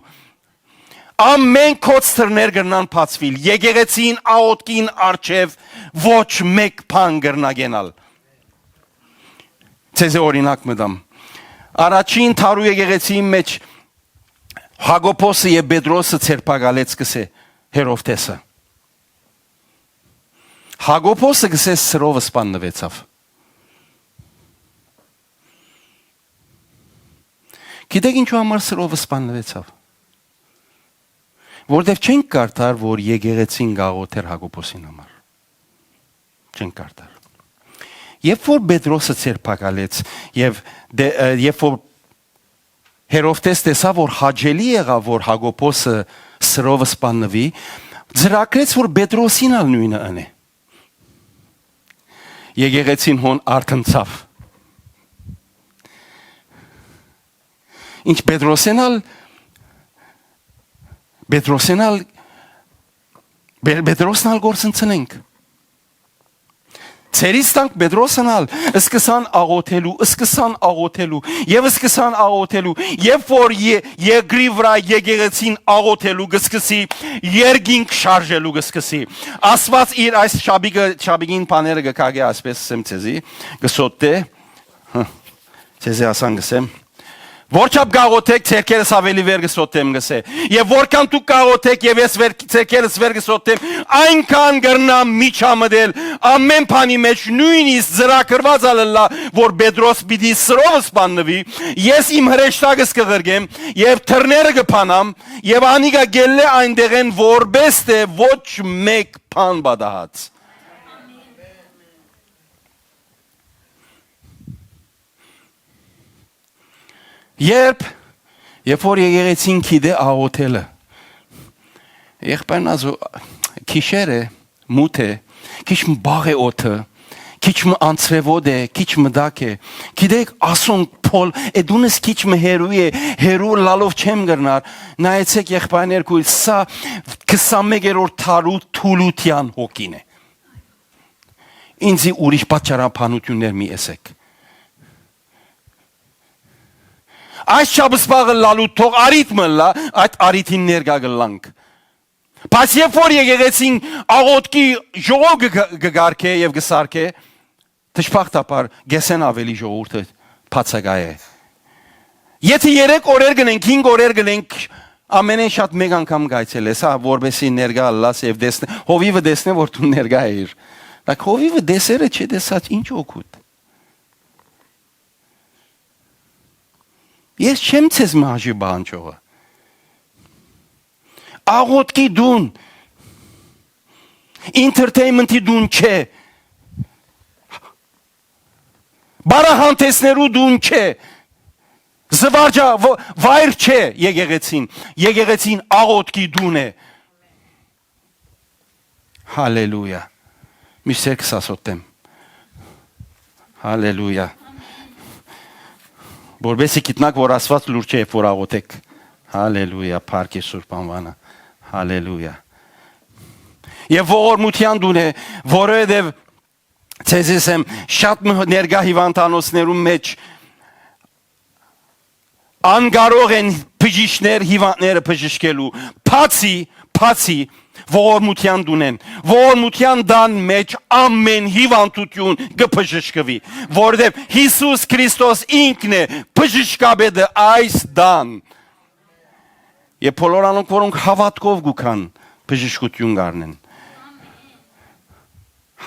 Ամեն կոց դռներ կրնան բացուիլ, եկեղեցին աղօթքին առջեւ ոչ մէկ բան կրնայ կենալ։ Ձեզի օրինակ մը տամ։ Առաջին դարու եկեղեցիին մէջ Յակոբոսը եւ Պետրոսը ձերբակալեց, կսէ Հերովդէսը։ Յակոբոսը, կսէ, սրով սպաննուեցաւ։ Գիտեք ինչու համար սրով սպաննուեցաւ։ Որտեւ չենք կարդար, որ եկեղեցին կաղոթեր Յակոբոսին համար։ Չենք կարդար։ Երբ որ Պետրոսը ձերբակալեց եւ դե-, ը, երբ որ Հերովդէս տեսաւ, որ հաճելի եղաւ, որ Յակոբոսը սրով սպաննուի, ծրագրեց, որ Պետրոսին ալ նոյնը ընէ։ Եկեղեցին հոն արթնցաւ։ Ինչ Պետրոսեն ալ, Պետրոսեն ալ, Պե-, Պետրոսն ալ գործընծնենք։ Ցերից տանք Պետրոսն ալ, սկսան աղոթելու, սկսան աղոթելու, եւ սկսան աղոթելու, երբ որ ե-, երկրի վրայ եկեղեցին աղոթելու կսկսի, երկինք շարժելու կսկսի։ Աստված իր այս շապիկը, շապիկին բաները կկագէ, այսպես ասեմ ձեզի, կսոտտէ, հը, ձեզի ասան կսեմ։ Որչափ կաղոթեք, ձերքերս ավելի վեր կսոտեմ, կսէ։ Եւ որքան դուք կաղոթեք, եւ ես վեր, ձերքերս վեր կսոտեմ, այնքան կրնամ միջամտել ամեն բանի մեջ, նոյնիսկ ծրագրված ալ ըլլայ, որ Պետրոս պիտի սրով սպաննուի, ես իմ հրեշտակս կղրկեմ եւ թռները կփանամ, եւ անիկա գելլէ այնտեղէն, որպէս թէ ոչ մէկ բան պատահած։ Երբ, երբ որ եկեղեցին գիտէ աղոթելը, եղբայրն ասու, գիշեր է, մութ է, քիչ մը բաղ է օդը, քիչ մը անցրեւոտ է, քիչ մը տաք է, գիտեք, ասոնք փոլ, է դունս քիչ մը հերու է, հերու լալով չեմ կրնար, նայեցեք, եղբայրներ, քույր, սա քսանմեկերորդ դարու թուլութեան հոգին է։ Ինձի ուրիշ պատճառաբանություններ մի եսեք։ Այս չափ սպաղ ըլլալու թող առիթ մը ըլլայ, այդ առիթին ներկայ կըլլանք։ Բայց երբ որ եկեղեցին աղոթքի ժողով կը, կը, կկարգէ եւ կսարքէ, դժբախտաբար կեսէն աւելի ժողովուրդը բացակայ է։ Եթե երեք օրեր գնենք, հինգ օրեր գնենք, ամենէն շատ մէկ անգամ կայցելես, հա, որպեսզի ներկայ ըլլաս եւ տեսնե-, հովիվը տեսնէ, որ դու ներկայ էիր։ Like, հովիվը տեսերը չտեսած, ինչ օգուտ։ Ես չեմ ձեզ մը հաշիւ պահանջողը։ աղօթքի տուն։ Entertainment-ի տուն չէ։ Բարեհանդեսներու տուն չէ։ Զվարճա-, վ-, վայր չէ եկեղեցին։ Եկեղեցին աղօթքի տուն է։ Հալելույա։ Միշտ սասոտեմ։ Հալելույա։ Որպեսզի գիտնաք, որ Աստուած լուր չէ, երբ որ աղօթեք։ Հալելույա, փառք է Սուրբ անուանը։ Հալելույա։ Եւ ողորմութեան տուն է, որովհետեւ ձեզի ասեմ, շատ մը ներկայ հիւանդանոցներուն մէջ անկարող են բժիշկներ հիւանդները բժշկելու, բացի, բացի ողորմութեան տունէն։ Ողորմութեան տան մէջ ամեն հիւանդութիւն կը բժշկուի, որովհետեւ Յիսուս Քրիստոս ինքն է բժշկապետը այս տան։ Եւ բոլոր անոնք, որոնք հաւատքով կու գան, բժշկութիւն կ'առնեն։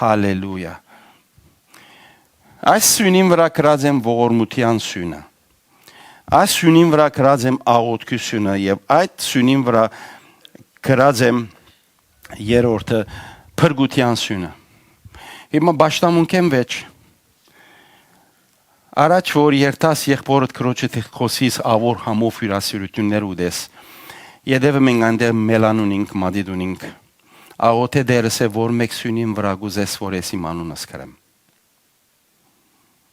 Հալելույա։ Այս սիւնին վրայ գրած եմ ողորմութեան սիւնը։ Այս սիւնին վրայ գրած եմ աղօթքի սիւնը եւ այդ սիւնին վրայ գրած եմ երրորդը, փրկութեան սիւնը։ Հիմա պաշտամունքէն վեճ, առաջ որ երթաս եղբօրդ քրոջը թ-, խօսիս, աղոր համով հիւրասիրութիւններ ուտես, ետեւը մենք այնտեղ մելան ունինք, մատիտ ունինք, աղօթէ Տէրս է, որ մէկ սիւնին վրայ կ'ուզես, որ ես իմ անունս գրեմ։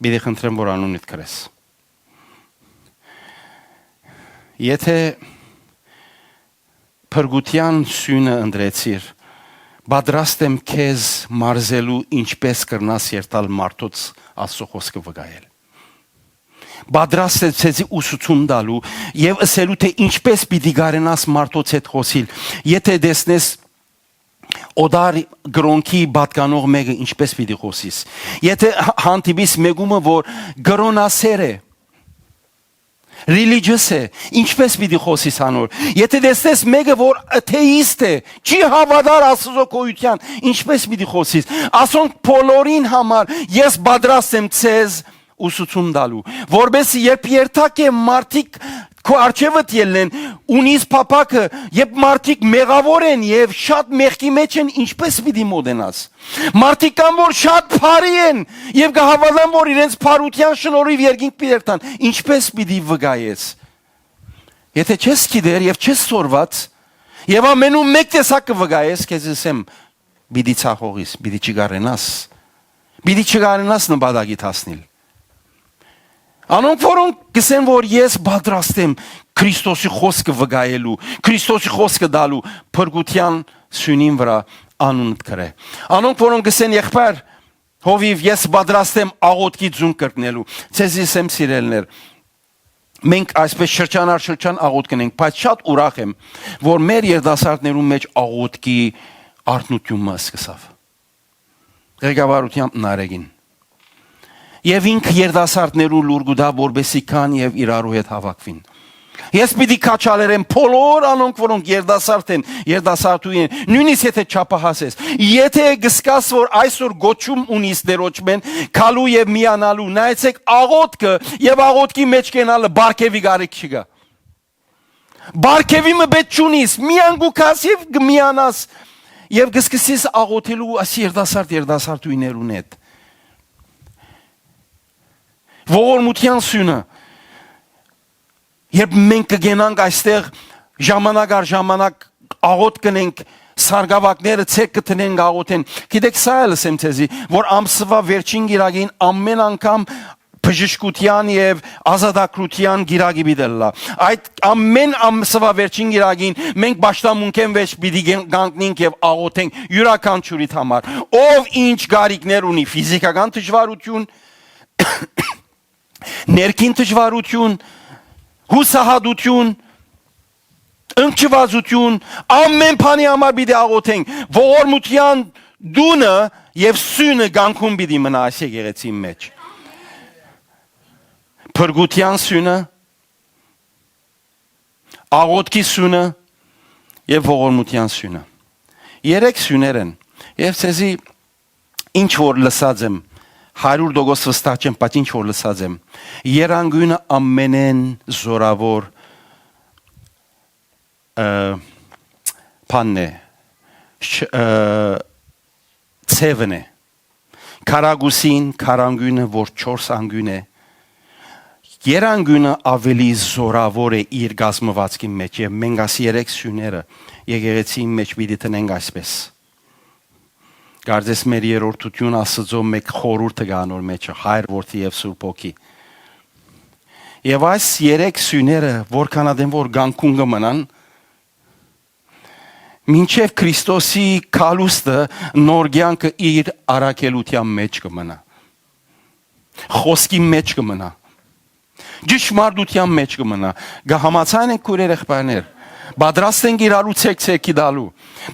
Պիտի խնդրեմ, որ անունդ գրես։ Եթե փրկութեան սիւնը ընտրեցիր, պատրաստ եմ քեզ մարզելու, ինչպէս կրնաս երթալ մարդոց Աստուծոյ խօսքը վկայել։ Պատրաստ եմ քեզի ուսուցում տալու եւ ըսելու, թէ ինչպէս պիտի կարենաս մարդոց հետ խօսիլ։ Եթե տեսնես օտար կրօնքի պատկանող մէկը, ինչպէս պիտի խօսիս։ Եթե հա-, հանդիպիս մէկումը, որ կրօնասէր է, religious է, ինչպէս պիտի խօսիս անոր։ Եթե տեսնես մէկը, որ աթեիստ է, չի հաւատար Աստուծոյ գոյութեան, ինչպէս պիտի խօսիս։ Ասոնք բոլորին համար ես պատրաստ եմ ձեզ ուսուցում տալու, որպեսզի երբ երթաք է մարդիկ քու առջեւդ ելնեն, ունիս փափաքը, երբ մարդիկ մեղաւոր են եւ շատ մեղքի մէջ են, ինչպէս պիտի մոտենաս։ Մարդիկ կան, որ շատ բարի են եւ կը հաւատան, որ իրենց բարութեան շնորհիւ երկինք պիտի երթան, ինչպէս պիտի վկայես։ Եթե չես գիտեր եւ չես սորված, եւ ամենում մէկ տեսակ կը վկայես, քեզի ըսեմ, պիտի ցախողիս, պիտի չկարենաս, պիտի չկարենաս նպատակիդ հասնիլ։ Անոնք, որոնք կ'ըսեն, որ ես պատրաստ եմ Քրիստոսի խօսքը վկայելու, Քրիստոսի խօսքը տալու, փրկութեան սիւնին վրայ անունդ գրէ։ Անոնք, որոնք կ'ըսեն, եղբայր, հովիւ, ես պատրաստ եմ աղօթքի ձուն կրկնելու, ձեզի ըսեմ, սիրելիներ, մենք այսպես շրջան առ շրջան աղօթք կ'ընենք, բայց շատ ուրախ եմ, որ մեր երիտասարդներուն մէջ աղօթքի արթնութիւն մը սկսաւ։ Ղեկավարութեամբ Նարեկին։ Եւ ինք երիտասարդներուն լուր կու տայ, որպեսզի գան եւ իրարու հետ հաւաքուին։ Ես պիտի քաջալերեմ բոլոր անոնք, որոնք երիտասարդ են, երիտասարդուհի են, նոյնիսկ եթե չափահաս ես, եթե կ'զգաս, որ այսօր գոչում ունիս Տէրոջմէն գալու եւ միանալու, նայեցեք, աղօթքը եւ աղօթքի մէջ կենալը պարգեւի կարիք չկայ։ Պարգեւի մը պէտք չունիս, միան կու գաս եւ կը միանաս եւ կը սկսես աղօթելու այս երիտասարդ, երիտասարդուհիներուն հետ։ Ողորմութեան սիւնը, երբ մենք կը գնանք այստեղ, ժամանակ առ ժամանակ աղօթք կ'ընենք, սարկաւակները ձեռք կը դնենք, աղօթեն։ Գիտեք, սա էլ ըսեմ ձեզի, որ ամսուայ վերջին կիրակին ամեն անգամ բժշկութեան եւ ազատագրութեան կիրակի պիտի ըլլայ։ Այդ ամեն ամսուայ վերջին կիրակին մենք պաշտամունքէն վեճ պիտի կեն-, կանգնենք եւ աղօթենք իւրաքանչիւրիդ համար, ով ինչ կարիքներ ունի, ֆիզիքական դժուարութիւն, ներքին դժուարութիւն, յուսահատութիւն, ընկճուածութիւն, ամեն բանի համար պիտի աղօթենք։ Ողորմութեան տունը եւ սիւնը կանգուն պիտի մնայ այս եկեղեցին մէջ։ Փրկութեան սիւնը, աղօթքի սիւնը եւ ողորմութեան սիւնը։ Երեք սիւներ են։ Եւ ցեզի ինչ որ լսած եմ, հարյուր տոկոս վստահ չեմ, բայց ինչ որ լսած եմ, երանգունը ամենէն զորաւոր, ը, բանն է, չ-, ը, ձեւն է։ Քառակուսին, քառանկիւնը, որ չորս անկիւն է, երանկիւնը աւելի զօրաւոր է իր կազմուածքին մէջ, եւ մենք աս երեք սիւները եկեղեցին մէջ պիտի դնենք այսպէս։ Կարծես մեր երրորդութիւն Աստուծոյ մէկ խորհուրդը կայ անոր մէջը, Հայր, Որդի եւ Սուրբ Հոգի։ Եւ այս երեք սիւները, որքան ատեն որ կանգուն կը մնան, մինչեւ Քրիստոսի գալուստը նոր կեանքը իր առաքելութեան մէջ կը մնայ, խօսքի մէջ կը մնայ, ճշմարտութեան մէջ կը մնայ։ Կը համաձայն ենք, քոյրեր, եղբայրներ, պատրաստ ենք իրարու ցեք-ցեքի տալու,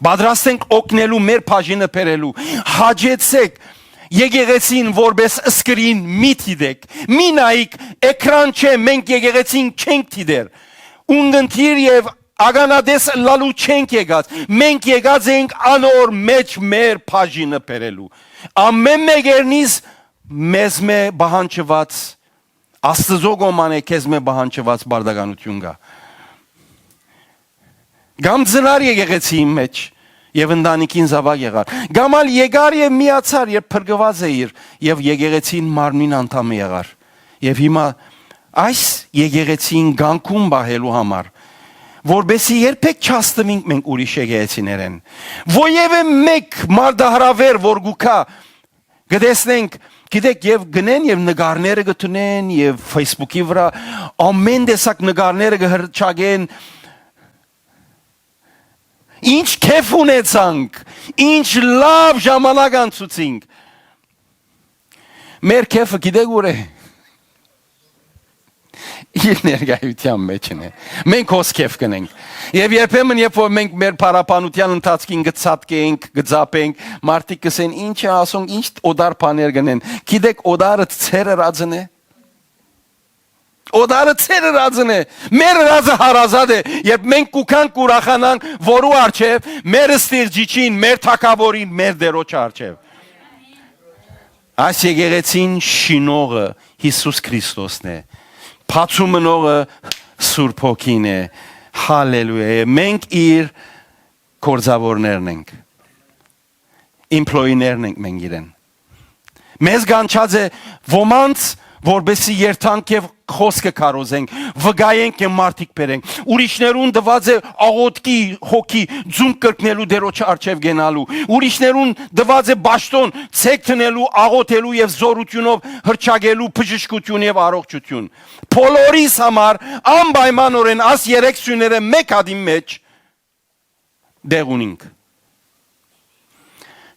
պատրաստ ենք օգնելու, մեր բաժինը բերելու։ Հաճեցեք եկեղեցին որպէս սկրին, մի դիտեք, մի նայիք, էկրան չէ, մենք եկեղեցին չենք դիտեր, ունկնդիր եւ ականատես ըլլալու չենք եկած, մենք եկած ենք անոր մէջ մեր բաժինը բերելու։ Ամէն մէկերնից մեզմէ պահանջուած, Աստուծոյ կողմէ քեզմէ պահանջուած պարտականութիւն կայ։ Կամ ծնար եկեղեցիին մէջ եւ ընտանիքին զաւակ եղար, կամ ալ եկար եւ միացար, երբ փրկուած էիր, եւ եկեղեցին մարմնին անդամը եղար։ Եւ հիմա այս եկեղեցին կանգուն պահելու համար, որպեսզի երբեք չհասնուինք մենք ուրիշ եկեղեցիներէն, որեւէ մէկ մարտահրաւէր որ կու գայ, կը տեսնենք, գիտեք, եւ գնեն եւ նկարները կը դնեն եւ Facebook-ի վրայ ամէն տեսակ նկարները կը հրճակեն։ Ինչ քեֆ ունեցանք, ինչ լաւ ժամանակ անցուցինք։ Մեր քեֆը գիտեք ո՞ւր է։ Իր ներկայութեան մէջն է։ Մենք հոս քեֆ կնենք։ Եւ երբեմն, երբ որ մենք մեր փառաբանութեան ընթացքին կը ցատկենք, կը ծափենք, մարդիկ կ'ըսեն. «Ինչ է ասոնք, ինչ օտար բաներ կ'ընեն»։ Գիտեք, օտարը ձեր ըրածն է։ Օտարը ձեր ըրածն է։ Մեր ըրածը հարազատ է, երբ մենք կու գանք, կ'ուրախանանք որու առջեւ, մեր ստեղծիչին, մեր թագաւորին, մեր Տէրոջը առջեւ։ Այս եկեղեցին շինողը Յիսուս Քրիստոսն է, բացում մնողը Սուրբ Հոգին է։ Հալելույա։ Մենք իր գործաւորներն ենք, employee-ներն ենք մենք իրեն։ Մեզ կանչած է ոմանց, որպեսզի երթանք եւ խօսքը քարոզենք, վկայենք եւ մարդիկ բերենք։ Ուրիշներուն տուած է աղօթքի հոգի, ձուն կրկնելու, Տէրոջը առջեւ կենալու։ Ուրիշներուն տուած է պաշտօն, ցեք դնելու, աղօթելու եւ զօրութիւնով հրճակելու բժշկութիւն եւ առողջութիւն։ Բոլորիս համար անպայմանօրէն աս երեք սիւներէ մէկ հատին մէջ տեղ ունինք։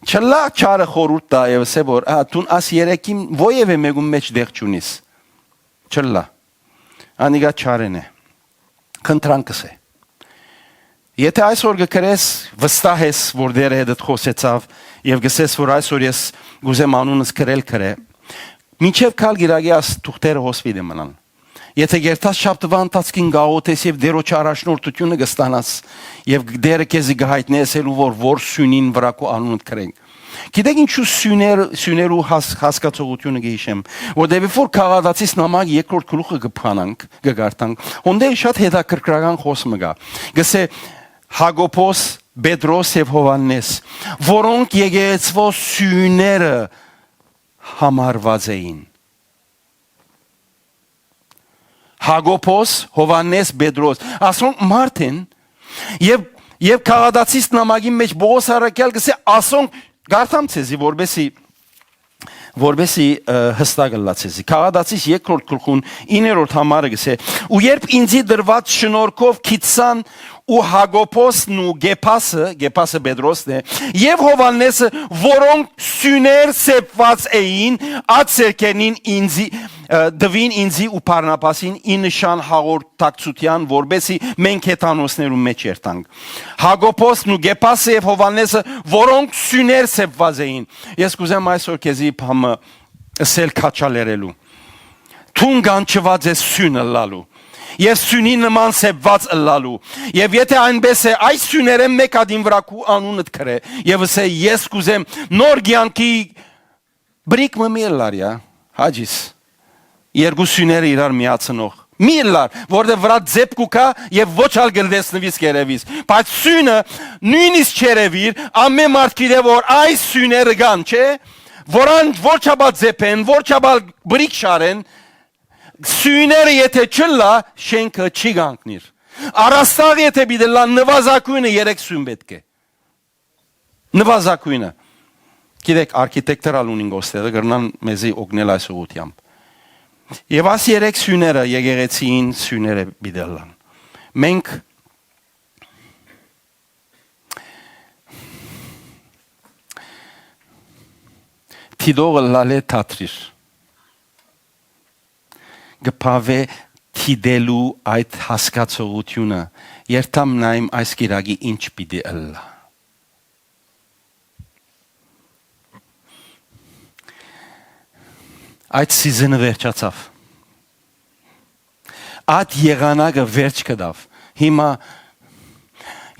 Չլա չարը խորհուրդ տայ եւ ըսէ որ, «Ա, դուն աս երեքին որեւէ մէկուն մէջ տեղ չունիս»։ Չլա։ Անիկա չարեն է։ Խնդրանքս է։ Եթե այսօր կը գրես, վստահ ես, որ Տէրը հետդ խօսեցաւ եւ կ'ըսես, որ այսօր ես կ'ուզեմ անունս գրել, գրե, մինչեւ գալ կիրակի, աս թուղթերը հոս պիտի մնան։ Եթե կերթաս շաբթուայ ընթացքին կ'աղօթես եւ Տէրոջը առաջնորդութիւնը կը ստանաս, եւ Տէրը քեզի կը յայտնի ըսելու որ, որ սիւնին վրայ քու անունդ գրենք։ Գիտեք ինչու սիւներ-, սիւներու հաս-, հասկացողութիւնը կը յիշեմ, որտեղ որ Գաղատացիս նամակ երկրորդ գլուխը կը բանանք, կը կարդանք, հոն դեռ շատ հետաքրքրական խօս մը կայ։ Կ'ըսէ. «Յակոբոս, Պետրոս եւ Յովհաննէս, որոնք եկեղեցւոյ սիւները համարուած էին»։ Յակոբոս, Յովհաննէս, Պետրոս, ասոնք մարդ են, եւ, եւ Գաղատացիս նամակին մէջ Պողոս առաքեալ կ'ըսէ, ասոնք, կարդամ ձեզի, որպեսի, որպեսի, ը, հստակ ըլլայ ձեզի։ Գաղատացիս երկրորդ գլխուն իններորդ համարը կ'ըսէ. «Ու երբ ինձի տրուած շնորհքով գիցցան ու Յակոբոսն ու Կեփասը», Կեփասը Պետրոսն է, «եւ Յովհաննէսը, որոնք սիւներ սեպված էին, ատ ձեռքերնին ինձի, ը, տուին ինձի ու Բարնաբասին ի նշան հաղորդակցութեան, որպեսի մենք հեթանոսներու մէջ երթանք։ Յակոբոսն ու Կեփասը եւ Յովհաննէսը, որոնք սիւներ սեպված էին»։ Ես կ'ուզեմ այսօր քեզի բամը ըսել քաչալերելու։ Դուն կանչուած ես սիւն ըլլալու եւ սիւնի նման սեպված ըլլալու։ Եւ եթե այնպես է, այս սիւներէն մէկ ատին վրայ քու անունդ գրե եւ ըսէ. «Ես կ'ուզեմ նոր կեանքի բրիկ մը մի ըլլար, յա, հաճիս, երկու սիւները իրար միացնող, Մի ըլլար, որտեղ վրադ ձեփ կու գայ եւ ոչ ալ կը տեսնուիս կ'երեւիս։ Բայց սիւնը նոյնիսկ չ'երեւիր, ամէն մարդ գիտէ որ այս սիւները կան, չէ՞, որ անոր չափ ալ ձեփ են, որ չափ ալ բրիկ շարեն, սիւները եթէ չըլլայ, շէնքը չի կանգնիր։ Առաստաղ եթէ պիտի ըլլայ, նուազագոյնը երեք սիւն պէտք է։ Նուազագոյնը։ Գիտէք, արքիտեկտոր ալ ունին ոստերը, կրնան մեզի օգնել այս ուղղութեամբ։ Եւ այս երեք սիւները եկեղեցին սիւները պիտի ըլլան։ Մենք դիտողը լալէ թատրիր։ Կը բաւէ դիտելու այդ հասկացողությունը, երթամ նայեմ այս կիրակի ինչ պիտի ըլլայ։ Այդ սիզընը վերջացաւ։ Այդ եղանակը վերջ կտաւ։ Հիմա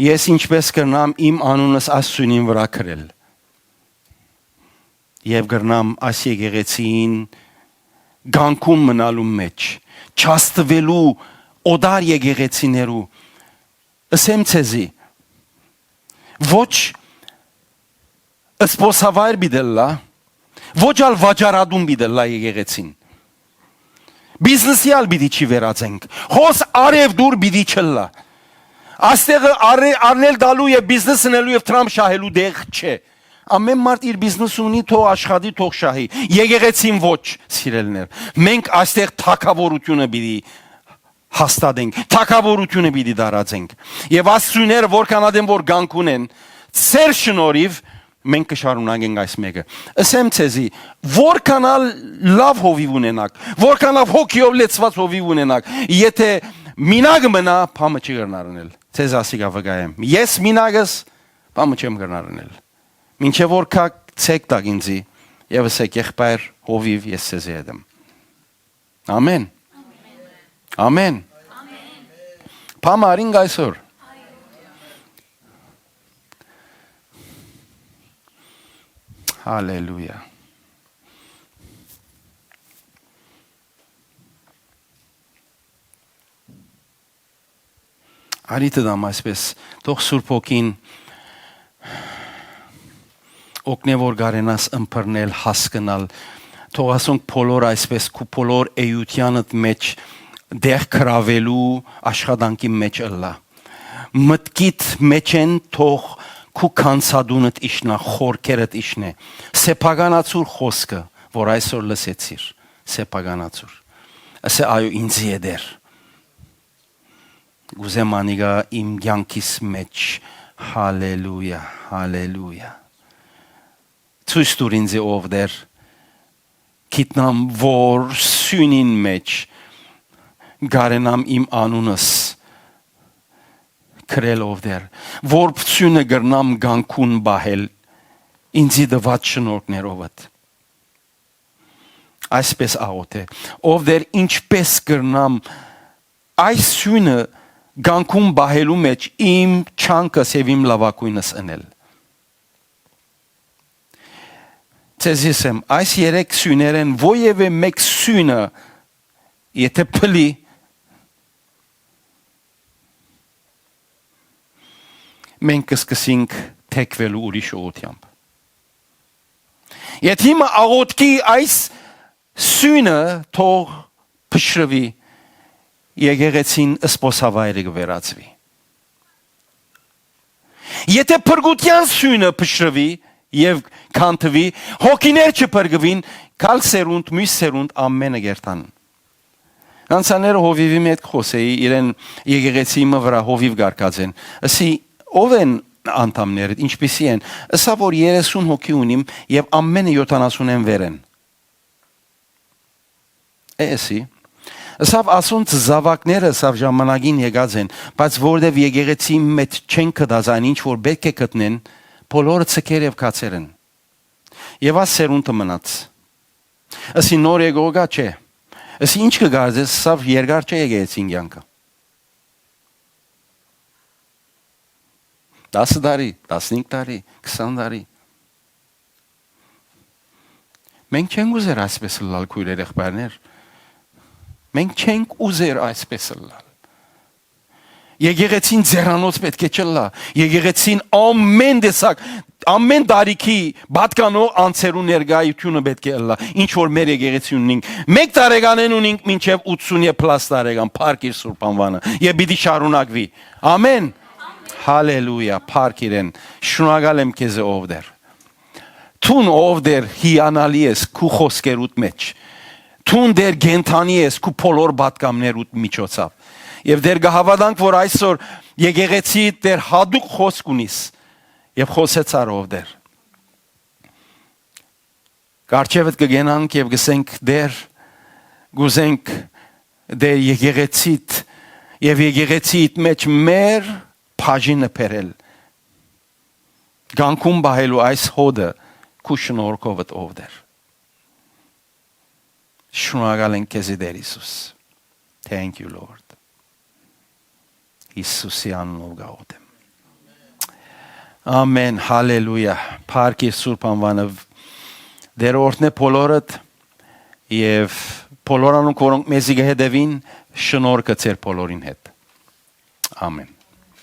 ես ինչպես կրնամ իմ անունս այս սիւնին վրայ գրել։ Եւ կրնամ այս եկեղեցին կանգուն մնալու մէջ, չաստուելու օտար եկեղեցիներու, ըսեմ ձեզի, ոչ սպոսավայր պիտի ըլլայ, ոչ ալ վաճառատուն պիտի ըլլայ եկեղեցին։ Բիզնեսի ալ պիտի չի վերածենք։ Հոս արեւ դուր պիտի չըլլայ։ Աստեղը արը-, առնել տալու եւ բիզնես ընելու եւ Թրամփ շահելու տեղ չէ։ Ամէն մարդ իր բիզնես ունի, թող աշխատի, թող շահի։ Եկեղեցին ոչ, սիրելիներ։ Մենք այստեղ թագաւորությունը պիտի հաստատենք, թագաւորությունը պիտի տարածենք։ Եւ այս սիւները որքան ատեն որ կանգուն են, ձեր շնորհիվ մենք կը շարունակենք այս մէկը։ Ըսեմ ձեզի, որքան ալ լաւ հովիւ ունենաք, որքան ալ հոգիով լեցուած հովիւ ունենաք, եթէ մինակ մնայ, բան մը չի կրնար ընել։ Ձեզ ասիկա վկայեմ։ Ես մինակ ես, բան մը չեմ կրնար ընել։ Մինչեւ որ գաք, ցէկ տաք ինձի եւ ըսէք, «Եղբայր հովիւ, ես ձեզի հետ եմ»։ Ամեն։ Ամեն։ Բան մը առինք այսօր։ Հալելույա։ Արի դամ այսպես, թող Սուրբ Հոգին օգնէ, որ կարենաս ըմբռնել, հասկնալ, թող ասոնք բոլոր այսպես քու բոլոր էութեանդ մեջ տեղ գրաւելու աշխատանքի մեջ ըլլայ։ Մտքիդ մեջ են թող քու քանցատունդ իջնայ, խորքերդ իջնէ։ Սեփականացուր խօսքը, որ այսօր լսեցիր, սեփականացուր։ Ասէ, «Այո, ինձի է Տէր։ Կ'ուզեմ անիկա իմ կեանքիս մեջ»։ Հալելույա, հալելույա։ Ցոյց տուր ինձի, ով Տէր, գիտնամ որ սիւնին մեջ կարենամ իմ անունս գրել, ով Տէր, որ սիւնը կրնամ կանգուն պահել ինձի տուած շնորհքներովդ։ Այսպես աղօթէ. «Ով Տէր, ինչպես կրնամ այս սիւնը կանգուն պահելու մեջ իմ չանքս եւ իմ լաւագոյնս ընել»։ Ձեզի ասեմ, այս երեք սիւներէն որեւէ մէկ սիւնը, եթէ փլի, մենք կսկսենք թեքվելու ուրիշ ուղղութեամբ։ Եթ հիմա աղոթքի այս սիւնը թող փշրուի, եկեղեցին սպոսավայրը կը վերածուի։ Եթէ փրկութեան սիւնը փշրուի եւ քանդուի, հոգիներ չփրկուին, գալ սերունդ, միւս սերունդ, ամենը կերթան։ Անցաները հովիվի մէջ կը խօսէի, իրեն եկեղեցի մը վրայ հովիվ կարկած են։ Ըսի, «Ո՞վ են անդամներդ, ինչպիսի՞ են»։ Ըսա, որ երեսուն հոգի ունիմ եւ ամենը յոթանասունէն վեր են։ Էսի։ Ըսաւ, «Ասոնց զաւակները», ըսաւ, «ժամանակին եկած են, բայց որովհետեւ եկեղեցի մէջ չեն գտած այն ինչ որ պէտք է գտնեն, բոլորը ցկեր եւ քացեր են։ Եւ այս սերունդը մնաց»։ Ըսի, «Նոր եկողը չէ»։ Ըսի, «Ինչ կը կարծես»։ Ըսաւ, «Երկար չէ եկեղեցին կեանքը։ Տասը տարի, տասնհինգ տարի, քսան տարի»։ Մենք չենք ուզեր այսպես ըլլալ, քոյրեր, եղբայրներ։ Մենք չենք ուզեր այսպես ըլլալ։ Եկեղեցին ձեռանոց պէտք է չըլլայ։ Եկեղեցին ամէն տեսակ, ամէն տարիքի պատկանող անձերու ներկայութիւնը պէտք է ըլլայ, ինչ որ մեր եկեղեցին ունինք։ Մէկ տարեկանէն ունինք մինչեւ ութսուն եւ պլաս տարեկան, փառք իր սուրբ անուանը, եւ պիտի շարունակուի։ Ամէն։ Հալելույա, փառք իրեն։ Շնորհակալ եմ քեզի, ով Տէր։ Դուն, ով Տէր, հիանալի ես քու խօսքերուդ մէջ։ Դուն, Տէր, կենդանի ես քու բոլոր պատգամներուդ միջոցաւ։ Եւ, Տէր, կը հաւատանք, որ այսօր եկեղեցի, Տէր, յատուկ խօսք ունիս եւ խօսեցար, ով Տէր։ Կառչեւդ կը գենանք եւ կսենք, Տէր, կուզենք, Տէր, եկեղեցիդ եւ եկեղեցիդ մէջ մեր բաժինը բերել, կանգուն պահելու այս հոտը քու շնորհքովդ, ով Տէր։ Շնորհակալ ենք քեզի, Տէր Յիսուս։ Thank you, Lord. Յիսուսի անունով գաղութ եմ։ Ամեն, հալելույա։ Փառք իր սուրբ անուանը։ Տէր օրհնէ բոլորդ եւ բոլոր անոնք, որոնք մեզի կը հետեւին, շնորհքը ձեր բոլորին հետ։ Ամեն։